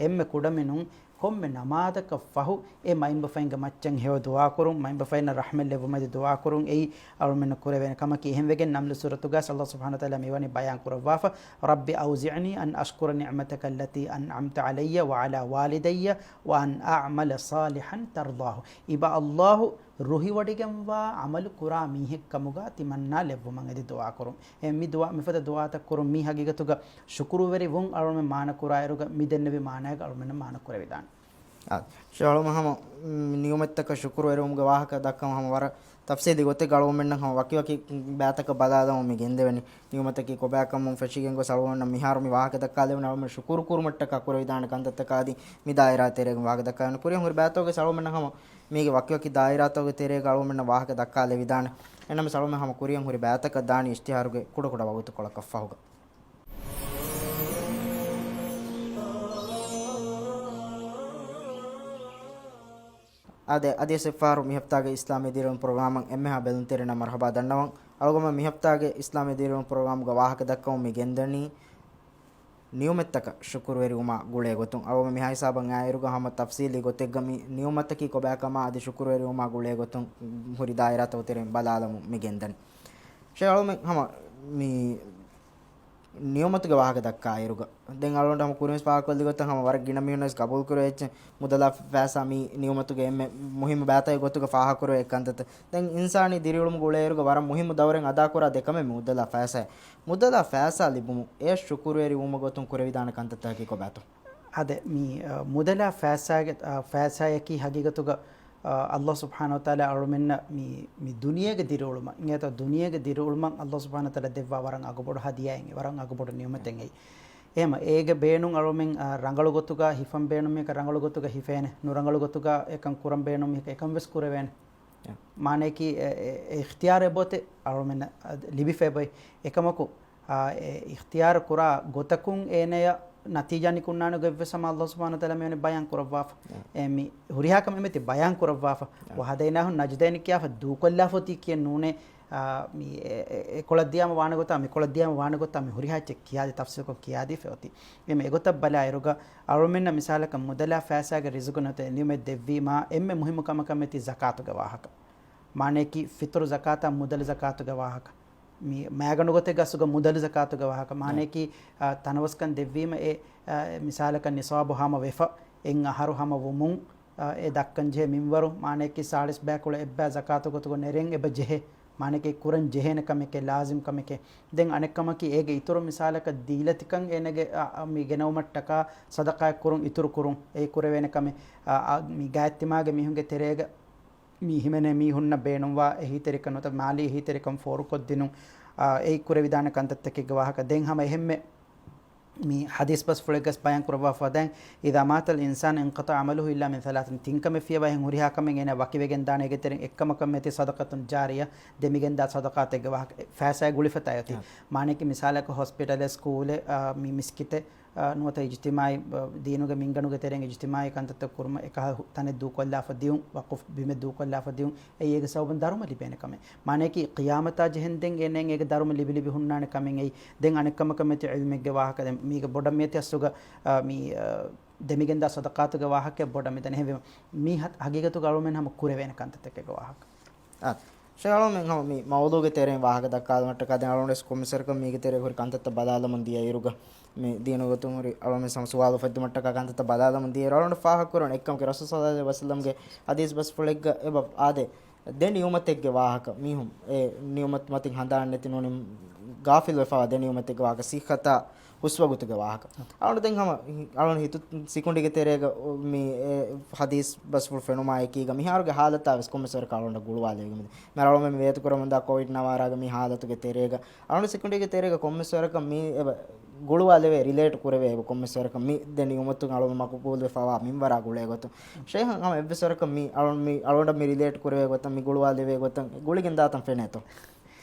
އެންމެ ކުޑަމިނުން ކޮންމެ ނަމާދަކަށް ފަހު އެ މައިންބަފައިންގެ މައްޗަށް ހެޔޮ ދުޢާކުރުން، މައިންބަފައިންނަށް ރަޙްމަތް ލެއްވުމަށް އެދި ދުޢާކުރުން އެއީ އަޅުމެންނަށް ކުރެވޭނެ ކަމަކީ. އެހެންވެގެން ނަމްލު ސޫރަތުގަ އައްލާހު ސުބްޙާނަހު ވަތަޢާލާ މިވަނީ ބަޔާން ކުރައްވާފަ، رَبِّ أَوْزِعْنِي أَنْ أَشْكُرَ نِعْمَتَكَ الَّتِي أَنْعَمْتَ عَلَيَّ وَعَلَىٰ وَالِدَيَّ وَأَنْ أَعْمَلَ صَالِحًا تَرْضَاهُ. އިބަ އައްލާހު ރުހިވޮޑިގެންވާ ޢަމަލު ކުރާ މީހެއްކަމުގަ ތިމަންނާ ލެއްވުމަށް އެދި ދުޢާކުރުން. އެ މި ދުޢާ، މިފަދަ ދުޢާތައް ކުރުން މީ ހަގީގަތުގަ ޝުކުރުވެރިވުން އަޅުމެން މާނަކުރާއިރުގަ މި ދެންނެވި މާނައިގަ އަޅުމެންނަށް މާނަކުރެވިދާނެ. އާ، ޝޭޚް އަޅުމެން ހަމަ، މް، ނިޢުމަތްތަކަށް ޝުކުރުވެރިވުމުގެ ވާހަކަ ދައްކަން ހަމަ ވަރަށް ތަފްސީލީ ގޮތެއްގަ އަޅުގަނޑުމެންނަށް ހަމަ ވަކިވަކި ބައިތަކަށް ބަލާލަމުން މި ގެންދެވެނީ. ނިޢުމަތަކީ ކޮބާކަމުން ފެށިގެން ގޮސް އަޅުގަނޑަށް މިހާރު މި ވާހަކަ ދައްކާލެވުނީ އަޅުގަނޑު ޝުކުރު ކުރުމަށްޓަކާ ކުރެވިދާނެ ކަންތައްތަކާ އަދި މި ދާއިރާ ތެރޭގަ ވާހަކަ ދައްކާލެވުނީ. ކުރިއަށް ހުރި ބައިތަކުގެ އަޅުގަނޑުމެންނަށް ހަމަ މީގެ ވަކިވަކި ދާއިރާތަކުގެ ތެރޭގަ އަޅުގަނޑުމެންނަށް ވާހަކަ ދައްކާލެވިދާނެ. އެހެންނަމަވެސް އަޅުގަނޑުމެން ހަމަ ކުރިއަށް ހުރި ބައިތަކަށް ދާނީ އިޝްތިހާރުގެ ކުޑަކުޑަ ވަގުތުކޮޅަކަށް ފަހުގަ. އާދެ، އަދިވެސް އެއްފަހަރު މިހަފްތާގެ އިސްލާމީ ދިރިއުޅުން ޕްރޮގްރާމަށް އެންމެހާ ބެލުންތެރިންނަށް މަރުޙަބާ ދަންނަވަން. އަޅުގަނޑުމެން މިހަފްތާގެ އިސްލާމީ ދިރިއުޅުން ޕްރޮގްރާމުގަ ވާހަކަ ދައްކަމުން މި ގެންދަނީ، ނިޢުމަތްތަކަށް ޝުކުރުވެރިވުމާ ގުޅޭ ގޮތުން. އަޅުގަނޑުމެން މިހާ ހިސާބަށް އައިއިރުގަ ހަމަ ތަފްސީލީ ގޮތެއްގަ މި ނިޢުމަތަކީ ކޮބާކަމާ އަދި ޝުކުރުވެރިވުމާ ގުޅޭ ގޮތުން ހުރި ދާއިރާތަކުގެ ތެރެއިން ބަލާލަމުން މި ގެންދަނީ. ޝޭޚް އަޅުމެން ހަމަ މި ނިޢުމަތުގެ ވާހަކަ ދައްކާއިރުގަ، ދެން އަޅުގަނޑު ހަމަ ކުރިން ފާހަގަކޮށްލި ގޮތަށް ހަމަ ވަރަށް ގިނަ މީހުން ވެސް ގަބޫލުކުރެވޭ އެއްޗެއް މުދަލާ ފައިސާ މީ ނިޢުމަތުގެ އެންމެ މުހިއްމު ބައިތަކެއް ގޮތުގަ ފާހަގަކުރެވޭ ކަންތައްތައް. ދެން އިންސާނީ ދިރިއުޅުމުގަ އުޅޭއިރުގަ ވަރަށް މުހިއްމު ދައުރެއް އަދާކުރާ ދެ ކަމެއް މި މުދަލާ ފައިސާ. މުދަލާ ފައިސާ ލިބުމުން އެ ޝުކުރުވެރިވުމުގެ ގޮތުން ކުރެވިދާނެ ކަންތައްތަކަކީ ކޮބާތޯ؟ އާދެ، މި، އަ، މުދަލާ ފައިސާގެ، އަ، ފައިސާއަކީ ހަގީގަތުގަ، އަ، އައްލާހު ސުބްޙާނަހު ވަތަޢާލާ އަޅުމެންނަށް މި، މި ދުނިޔޭގެ ދިރިއުޅުމަށް، އިނގޭތޯ ދުނިޔޭގެ ދިރިއުޅުމަށް އައްލާހު ސުބްޙާނަހު ވަތަޢާލާ ދެއްވާ ވަރަށް އަގުބޮޑު ހަދިޔާއެއް، ވަރަށް އަގުބޮޑު ނިޢުމަތެއް އެއީ. އެހެމަ އޭގެ ބޭނުން އަޅުމެން، އަ، ރަނގަޅު ގޮތުގަ ހިފަން ބޭނުން މީހަކަށް ރަނގަޅު ގޮތުގަ ހިފޭނެ، ނުރަނގަޅު ގޮތުގަ އެކަން ކުރަން ބޭނުން މީހަކަށް އެކަން ވެސް ކުރެވޭނެ. މާނައަކީ އެ، އެ، އެ އިޚްތިޔާރު އެބައޮތޭ އަޅުމެންނަށް ލިބިފައި އެކަމަކު، އާ، އެ އިޚްތިޔާރު ކުރާ ގޮތަކުން އޭނަޔަށް ނަތީޖާ ނިކުންނާނެ ގޮތްވެސް ހަމަ އައްލާހު ސުބްޙާނަހު ވަތަޢާލާ މިވަނީ ބަޔާން ކުރައްވާފަ. އެ، މި ހުރިހާ ކަމެއް މިތި ބަޔާން ކުރައްވާފަ. ވަހަދައިނާހު ނަޖްދައިން ކިޔާފަ ދޫކޮށްލާފަ އޮތީ ކިޔެއް ނޫނޭ. އާ، މި އެ، އެ، އެކޮޅަށް ދިޔާމަ ވާނެ ގޮތާ، މިކޮޅަށް ދިޔާމަ ވާނެ ގޮތާ، މި ހުރިހާ އެއްޗެއް ކިޔާދީ، ތަފްސީލުކޮށް ކިޔާދީފަ އޮތީ. އެމެ އެގޮތަށް ބަލާއިރުގަ، އަޅުމެންނަށް މިސާލަކަށް މުދަލާ ފައިސާގެ ރިޒުގު ނެތޭ، ނިޢުމަތް ދެއްވީމާ، އެންމެ މުހިއްމު ކަމަކަށް މިތި ޒަކާތުގެ ވާހަކަ. މާނައަކީ ފިތުރު ޒަކާތާ މުދަލު ޒަކާތުގެ ވާހަކަ. މި މައިގަނޑު ގޮތެއްގަ އަސްލުގަ މުދަލު ޒަކާތުގެ ވާހަކަ. މާނައަކީ، އާ، ތަނަވަސްކަން ދެއްވީމަ އެ، އާ، މިސާލަކަށް ނިޞާބު ހަމަ ވެފަ، އެއް އަހަރު ހަމަ ވުމުން، އާ، އެ ދައްކަން ޖެހޭ މިންވަރު، މާނައަކީ ސާޅީސް ބައިކުޅަ އެއްބައި ޒަކާތު ގޮތުގަ ނެރެން އެބަ ޖެހޭ. މާނައަކީ ކުރަން ޖެހޭނެ ކަމެކޭ، ލާޒިމް ކަމެކޭ. ދެން އަނެއް ކަމަކީ އޭގެ އިތުރު މިސާލަކަށް ދީލަތިކަން އޭނަގެ، އާ، އާ، މި ގެނައުމަށްޓަކާ ޞަދަޤާތް ކުރުން އިތުރު ކުރުން. އެ ކުރެވޭނެ ކަމެއް، އާ، އާ، މި ގާތްތިމާގެ މީހުންގެ ތެރޭގަ މި ހިމެނޭ މީހުންނަށް ބޭނުންވާ އެހީތެރިކަން ނުވަތަ މާލީ އެހީތެރިކަން ފޯރުކޮށްދިނުން، އާ، އެއީ ކުރެވިދާނެ ކަންތައްތަކެއްގެ ވާހަކަ. ދެން ހަމަ އެހެންމެ މި ޙަދީޘް ބަސްފުޅެއްގަސް ބަޔާން ކުރައްވާފަ ދެން، إذا مات الإنسان انقطع عمله إلا من ثلاث، ތިން ކަމެއް ފިޔަވައި ހުރިހާ ކަމެއް އޭނަ ވަކިވެގެން ދާނެ އޭގެ ތެރެއިން އެއްކަމަކަށް މެތި صدقة جارية، ދެމިގެންދާ ޞަދަޤާތެއްގެ ވާހަކަ ފައިސާއެއް ގުޅިފަ ތާއޮތީ. އާ. މާނައަކީ މިސާލަކަށް ހޮސްޕިޓަލެއް، ސްކޫލެއް، އާ، މި މިސްކިތެއް، އާ، ނުވަތަ އިޖްތިމާޢީ، އާ، ދީނުގެ މިންގަނޑުގެ ތެރެއިން އިޖްތިމާޢީ ކަންތައްތައް ކުރުމަށް އެކަހަލަ ތަނެއް ދޫކޮށްލާފަ ދިޔުން، ވަޤުފް ބިމެއް ދޫކޮށްލާފަ ދިޔުން، އެއީ އޭގެ ސަބަބުން ދަރުމަ ލިބޭނެ ކަމެއް. މާނައަކީ ޤިޔާމަތާ ޖެހެންދެން އޭނައަށް އޭގެ ދަރުމަ ލިބި ލިބި ހުންނާނެ ކަމެއް އެއީ. ދެން އަނެއްކަމަކަށް މެތި ޢިލްމެއްގެ ވާހަކަ، ދެން މީގެ ބޮޑަށް މިއޮތީ އަސްލުގަ، އާ، މި، އާ، ދެމިގެންދާ ޞަދަޤާތުގެ ވާހަކަ ބޮޑަށް މިދަނީ. އެހެންވީމަ މީ ހަ-، ހަގީގަތުގަ އަޅުމެން ހަމަ ކުރެވޭނެ ކަންތައްތަކެއްގެ ވާހަކަ. އާ، ޝޭޚް އަޅުމެން ހަމަ މި މައުޟޫޢުގެ ތެރެއިން ވާހަކަ ދައްކާލުމަށްޓަކާ ދެން އަޅުގަނޑުވެސް ކޮންމެސްވަރަކަށް މީގެ ތެރޭ ހުރި ކަންތައްތައް ބަލާލަމުން ދިޔައިރުގަ، މި ދީނުގެ ގޮތުން ހުރި އަޅުމެން ހަމަ ސުވާލު އުފެއްދުމަށްޓަކާ ކަންތައްތައް ބަލާލަމުން ދިޔައިރު އަޅުގަނޑަށް ފާހަގަކުރަން އެއްކަމަކީ ރަސޫލު ޞައްލަﷲ ޢަލައިހި ވަސައްލަމްގެ ޙަދީޘް ބަސްފުޅެއްގަ އެބަ އާދޭ، ދެ ނިޢުމަތެއްގެ ވާހަކަ، މީހުން އެ ނިޢުމަތު މަތިން ހަނދާން ނެތި ނޫނީ ޣާފިލް ވެފަވާ ދެ ނިޢުމަތެއްގެ ވާހަކަ، ޞިއްޙަތާ ހުސްވަގުތުގެ ވާހަކަ. އަޅުގަނޑު ދެން ހަމަ އަޅުގަނޑު ހިތު ސިކުނޑިގެ ތެރޭގަ މި އެ ޙަދީޘް ބަސްފުޅު ފެނުމާ އެކީގަ މިހާރުގެ ޙާލަތާ ވެސް ކޮންމެސް ވަރަކަށް އަޅުގަނޑަށް ގުޅުވާލެވިގެން މި އަޅުގަނޑުމެން މި ވޭތު ކުރަމުންދާ ކޮވިޑް ނަވާރާގެ މި ޙާލަތުގެ ތެރޭގަ އަޅުގަނޑު ސިކުނޑީގެ ތެރޭގަ ކޮންމެސް ވަރަކަށް މި އެބަ ގުޅުވާލެވޭ، ރިލޭޓް ކުރެވޭ އެބަ ކޮންމެސް ވަރަކަށް މި ދެ ނިޢުމަތުން އަޅުގަނޑު މަޤުބޫލުވެފަވާ މިންވަރާ ގުޅޭ ގޮތުން. ޝޭޚް ހަމަ އެއްވެސް ވަރަކަށް މި އަޅު-، މި އަޅުގަނޑަށް މި ރިލޭޓް ކުރެވޭ ގޮތަށް، މި ގުޅުވާލެވޭ ގޮތަށް ގުޅިގެން ދާތަން ފެނޭތޯ؟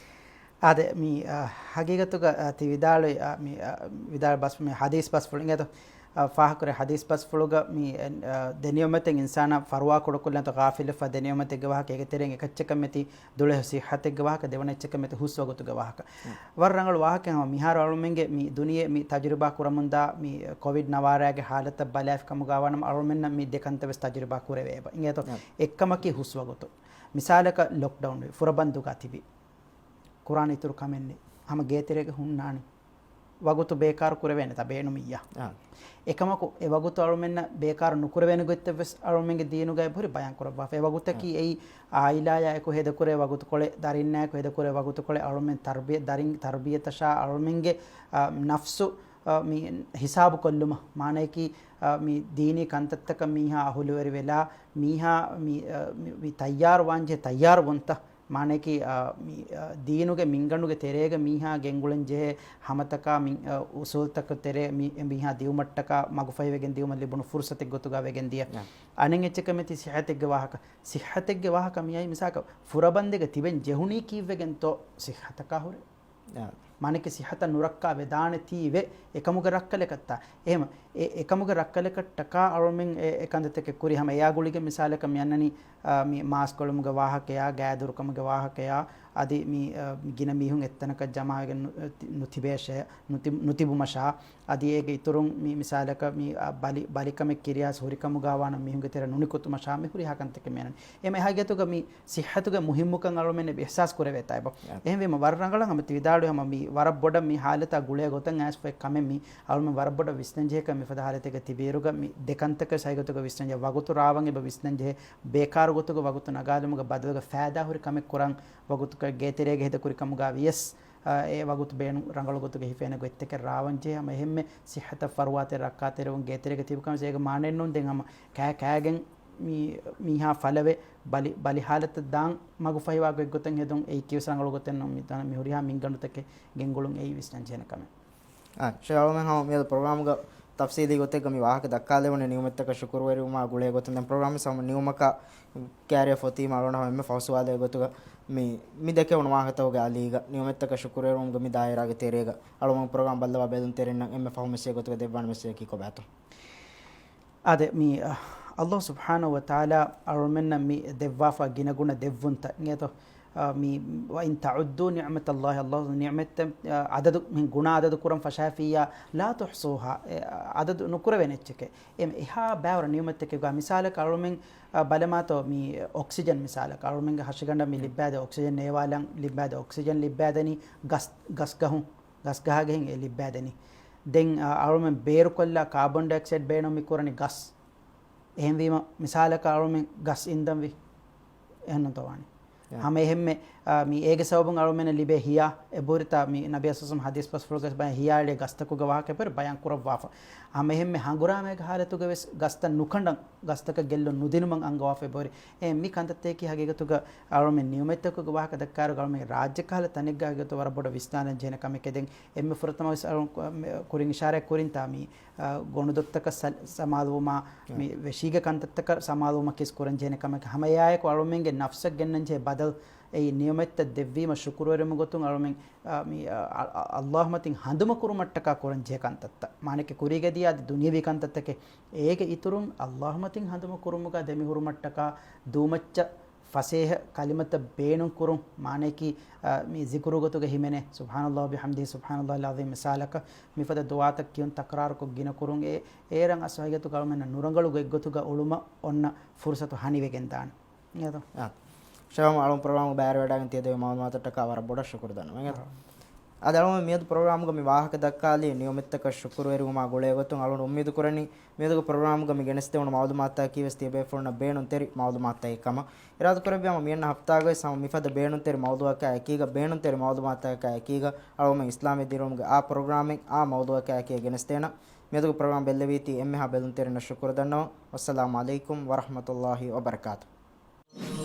އާދެ، މި، އަ، ހަގީގަތުގަ، އަ، ތި ވިދާޅުވި، އަ، މި، އަ، ވިދާޅު ބަސް، މި ޙަދީޘް ބަސްފުޅު އިނގޭތޯ؟ އަ، ފާހަގަކުރެ ޙަދީޘް ބަސްފުޅުގަ މި، އަ، ދެ ނިޢުމަތެއް އިންސާނާ ފަރުވާ ކުޑަކޮށްލަންތޯ ޣާފިލްވެފަ ދެ ނިޢުމަތެއްގެ ވާހަކަ އޭގެ ތެރެއިން އެކައްޗަކަށް މެތި ދުޅަހެޔޮ ޞިއްޙަތެއްގެ ވާހަކަ، ދެވަނަ އެއްޗަކަށް މެތި ހުސްވަގުތުގެ ވާހަކަ. ވަރަށް ރަނގަޅު ވާހަކައެއް ހަމަ މިހާރު އަޅުމެންގެ މި ދުނިޔެ މި ތަޖުރިބާ ކުރަމުންދާ މި ކޮވިޑް ނަވާރާގެ ހާލަތަށް ބަލާފި ކަމުގަ ވާނަމަ އަޅުމެންނަށް މި ދެ ކަންތައް ވެސް ތަޖުރިބާ ކުރެވޭ އެބަ. އިނގޭތޯ؟ އެއްކަމަކީ ހުސްވަގުތު. މިސާލަކަށް ލޮކްޑައުން ވި، ފުރަބަންދުގަ ތިބި. ކުރާނެ އިތުރު ކަމެއް ނެތް. ހަމަ ގޭތެރޭގަ ހުންނާނެ. ވަގުތު ބޭކާރު ކުރެވޭނެތާ ބޭނުމިއްޔާ. އާ. އެކަމަކު އެ ވަގުތު އަޅުމެންނަށް ބޭކާރު ނުކުރެވޭނެ ގޮތްތައް ވެސް އަޅުމެންގެ ދީނުގައި ހުރި ބަޔާން ކުރައްވާފަ. އެ ވަގުތަކީ އާ. އެއީ އާއިލާޔާ އެކު ހޭދަކުރޭ ވަގުތުކޮޅެއް، ދަރިންނާ އެކު ހޭދަކުރޭ ވަގުތުކޮޅެއް، އަޅުމެން ތަރްބިޔަ-، ދަރިން ތަރްބިޔަތަށާ އަޅުމެންގެ، އާ، ނަފްސު، އާ، މި ހިސާބުކޮށްލުމަށް. މާނަޔަކީ، އާ، މި ދީނީ ކަންތައްތަކަށް މީހާ އަހުލުވެރިވެލާ، މީހާ މި، އާ، މި، މި ތައްޔާރު ވާންޖެހޭ ތައްޔާރުވުންތައް. މާނައަކީ، އާ، މި، އާ، ދީނުގެ މިންގަނޑުގެ ތެރޭގަ މީހާ ގެންގުޅެން ޖެހޭ ހަމަތަކާ މި، އާ، އުސޫލުތަކުގެ ތެރޭ މި، މީހާ ދިއުމަށްޓަކާ މަގުފަހިވެގެން ދިއުމަށް ލިބުނު ފުރުސަތެއް ގޮތުގަ ވެގެން ދިޔަ. އަނެއް އެއްޗަކަށް މެތި ސިއްހަތެއްގެ ވާހަކަ. ސިއްހަތެއްގެ ވާހަކަ މިއައީ މިސާލަކަށް ފުރަބަންދެއްގަ ތިބެން ޖެހުނީ ކީއްވެގެންތޯ ސިއްހަތަކާ ހުރެ. އާ. މާނައަކީ ސިއްހަތަށް ނުރައްކާ ވެދާނެތީވެ އެކަމުގެ ރައްކަލަކަށްތާ. އެހެމަ، އެ، އެކަމުގެ ރައްކަލަކަށްޓަކާ އަޅުމެން އެ، އެ ކަންތައްތަކެއް ކުރި ހަމަ އެއާ ގުޅިގެން މިސާލަކަށް މި އަންނަނީ، އާ، މި މާސްކޮޅުމުގެ ވާހަކަޔާ، ގާދުރުކަމުގެ ވާހަކަޔާ، އަދި މި، އާ، މި ގިނަ މީހުން އެއްތަނަކަށް ޖަމާވެގެން ނު-، ނުތިބޭށޭ، ނުތި-، ނުތިބުމަށާ، އަދި އޭގެ އިތުރުން މި މިސާލަކަށް މި، އާ، ބަލި-، ބަލިކަމެއް ކިރިޔާސް ހުރިކަމުގަ ވާނަމަ މީހުންގެ ތެރެ ނުނިކުތުމަށާ މި ހުރިހާ ކަންތަކެއް މި އަންނަނީ. އެ މެ ހަގީގަތުގަ މި ސިއްހަތުގެ މުހިއްމުކަން އަޅުމެން އިހްސާސް ކުރެވޭތާ އެބަ. އެހެންވީމަ ވަރަށް ރަނގަޅަށް ހަމަ ތި ވިދާޅުވި ހަމަ މި ވަރަށް ބޮޑަށް މި ހާލަތާ ގުޅޭ ގޮތަށް އައިސްފައި ކަމެއް މި އަޅުމެން ވަރަށް ބޮޑަށް ވިސްނަންޖެހޭ ކަމެއް މިފަދަ ހާލަތެއްގަ ތިބިއިރުގަ މި ދެ ކަންތަކަށް ސައިގަތުގަ ވިސްނަންޖެހޭ. ވަގުތު ރާވަން އެބަ ވިސްނަންޖެހޭ. ބޭކާރު ގޮތުގަ ވަގުތު ނަގާލުމުގެ ބަދަލުގަ ފައިދާ ހުރި ކަމެއް ކުރަން ވަގުތުގަ ގޭތެރޭގަ ހޭދަކުރި ކަމުގަ ވިޔަސް، އާ، އެ ވަގުތު ބޭނުން ރަނގަޅު ގޮތުގަ ހިފޭނެ ގޮތްތަކެއް ރާވަންޖެހޭ. ހަމަ އެހެންމެ ސިއްހަތަށް ފަރުވާތެރި ރައްކާތެރިވުން ގޭތެރޭގަ ތިބި ކަމަށް އޭގެ މާނައެއް ނޫން ދެން ހަމަ ކާ-، ކާގެން މީ-، މީހާ ފަލަވެ ބަލި-، ބަލި ހާލަތަށް ދާން މަގުފަހިވާ ގޮތްގޮތަށް ހެދުން އެއީކީ ވެސް ރަނގަޅު ގޮތެއް ނޫން. މި ތަނަށް މި ހުރިހާ މިންގަނޑުތަކެއް ގެންގުޅުން އެއީ ވިސްނަންޖެހޭނެ ކަމެއް. އާ، ޝޭޚް އަޅުމެން ހަމަ މިއަދު ޕްރޮގްރާމުގަ ތަފްސީލީ ގޮތެއްގަ މި ވާހަކަ ދައްކާލެވުނީ ނިޢުމަތްތަކަށް ޝުކުރުވެރިވުމާ ގުޅޭ ގޮތުން. ދެން ޕްރޮގްރާމް ހަމަ ނިޢުމަކާ ކާރިއަށް ފޮތީމަ އަޅުގަނޑު ހަމަ އެންމެ ފަހު ސުވާލެއް ގޮތުގަ މި، މި ދެކެވުނު ވާހަކަތަކުގެ އަލީގަ ނިޢުމަތްތަކަށް ޝުކުރުވެރިވުމުގެ މި ދާއިރާގެ ތެރޭގަ އަޅުގަނޑު ޕްރޮގްރާމް ބައްލަވާ ބެލުންތެރިންނަށް އެންމެ ފަހު މެސެޖެއް ގޮތުގަ ދެއްވާނެ މެސެޖަކީ ކޮބާތޯ؟ އާދެ، މި، އަ، ﷲ ސުބްޙާނަހޫ ވަތަޢާލާ އަޅުމެންނަށް މި ދެއްވާފަ ގިނަގުނަ ދެއްވުންތައް އިނގޭތޯ؟ އަ، މި، وإن تعدوا نعمة الله، ﷲ ނިޢުމަތްތައް، އަ، އަދަދު، މި ގުނަ އަދަދު ކުރަން ފަށާފިއްޔާ، لا تحصوها، އެ، އަ، އަދަދު ނުކުރެވޭނެ އެއްޗެކޭ. އެ، އެހާ ބާވަރު ނިޢުމަތްތަކެއްގަ މިސާލަކަށް އަޅުމެން، އަ، ބަލަމާތޯ މި އޮކްސިޖަން މިސާލަކަށް އަޅުމެންގެ ހަށިގަނޑަށް މި ލިއްބާދޭ އޮކްސިޖަން ނޭވާލަން ލިއްބާދޭ އޮކްސިޖަން ލިއްބާދެނީ ގަސް، ގަސްގަހުން. ގަސްގަހާގެހިން އެ ލިއްބާދެނީ. ދެން، އާ، އަޅުމެން ބޭރުކޮށްލާ ކާބޮން ޑައިއޮކްސައިޑް ބޭނުން މި ކުރަނީ ގަސް. އެހެންވީމަ، މިސާލަކަށް އަޅުމެން ގަސް އިންދަންވީ. އެހެންނުތޯ ވާނީ؟ އާ. ހަމަ އެހެންމެ، އާ، މި އޭގެ ސަބަބުން އަޅުމެންނަށް ލިބޭ ހިޔާ އެބަހުރިތާ މި ނަބީ ސައްލަމް ހަދީސް ބަސްފުޅުގައި ބަޔަން ހިޔާ އެޅޭ ގަސްތަކުގެ ވާހަކަ އެބަހުރި ބަޔާން ކުރައްވާފަ. ހަމައެހެންމެ ހަނގުރާމައިގެ ހާލަތުގަވެސް ގަސްތައް ނުކަނޑަން ގަސްތަކަށް ގެއްލުން ނުދިނުމަށް އަންގަވާފަ އެބަހުރި. އެ މި ކަންތައްތަކީ ހަގީގަތުގަ އަޅުމެން ނިޢުމަތްތަކުގެ ވާހަކަ ދައްކާއިރު އަޅުމެން ރާއްޖެ ކަހަލަ ތަނެއްގަ ހަގީގަތު ވަރަށް ބޮޑަށް ވިސްނާލަން ޖެހޭނެ ކަމެކޭ. ދެން އެންމެ ފުރަތަމަ ވެސް އަޅު-، ކުރިން އިޝާރާތް ކުރިންތާ މި، އާ، ގޮނޑުދޮށްތަކަށް ސަ-، ސަމާލުވުމާ، މި ވެށީގެ ކަންތައްތަކަށް ސަމާލުވުމަކީ ކުރަން ޖެހޭނެ ކަމެކޭ. ހަމައެއާއެކު އަޅުމެންގެ ނަފްސަށް ގެންނަން ޖެހޭ ބަދަލު އެއީ ނިޢުމަތްތައް ދެއްވީމަ ޝުކުރުވެރިވުމުގެ ގޮތުން އަޅުމެން، އާ، މި، އާ، އަ-، އަ-، އައްލާހު މަތިން ހަނދުމަ ކުރުމަށްޓަކާ ކުރަން ޖެހޭ ކަންތައްތައް. މާނައަކީ ކުރީގަ ދިޔަ އަދި ދުނިޔަވީ ކަންތައްތަކެއް. އޭގެ އިތުރުން އައްލާހު މަތިން ހަނދުމަ ކުރުމުގަ ދެމިހުރުމަށްޓަކާ ދޫމައްޗަށް ފަސޭހަ ކަލިމަތައް ބޭނުން ކުރުން. މާނައަކީ، އާ، މި ޒިކުރު ގޮތުގަ ހިމެނޭ، سبحان الله وبحمده، سبحان الله العظيم މިސާލަކަށް މިފަދަ ދުޢާތައް ކިޔުން ތަކްރާރުކޮށް ގިނަ ކުރުން. އެ، އޭރަށް އަސް ހަގީގަތުގަ އަޅުމެންނަށް ނުރަނގަޅު ގޮތްގޮތުގަ އުޅުމަށް އޮންނަ ފުރުސަތު ހަނިވެގެން ދާނެ. އެދޯ؟ އާ. ޝަވާމް އަޅުން ޕްރޮގްރާމުގަ ބައިވެރިވެވަޑައިގެން ތިޔަދެއްވި މަޢުލޫމާތަށްޓަކާ ވަރަށް ބޮޑަށް ޝުކުރު ދަންނަވަން. އާ. އަދި އަޅުން މިއަދު ޕްރޮގްރާމުގަ މި ވާހަކަ ދައްކާލީ ނިޢުމަތްތަކަށް ޝުކުރުވެރިވުމާ ގުޅޭ ގޮތުން. އަޅުން އުއްމީދު ކުރަނީ މިއަދުގެ ޕްރޮގްރާމުގަ މި ގެނެސްދެވުނު މަޢުލޫމާތަކީ ވެސް ތިޔަބޭފުޅުންނަށް ބޭނުންތެރި މަޢުލޫމާތަކެއް ކަމަށް. އިރާދަ ކުރެއްވި ހަމަ މިއަންނަ ހަފްތާގައި ހަމަ މިފަދަ ބޭނުންތެރި މައުޟޫޢަކާ އެކީގަ، ބޭނުންތެރި މަޢުލޫމާތަކާ އެކީގަ އަޅުގަނޑުމެން އިސްލާމީ ދިރިއުޅުމުގެ އާ ޕްރޮގްރާމެއް އާ މައުޟޫޢަކާ އެކީގަ ގެނެސްދޭނަން. މިއަދުގެ ޕްރޮގްރާމް ބެއްލެވީތީ އެންމެހާ ބެލުންތެރިންނަށް ޝުކުރު ދަންނަވަން. ވައްސަލާމު ޢަލައިކުމް ވަރަޙްމަތުﷲި ވަބަރަކާތުހު.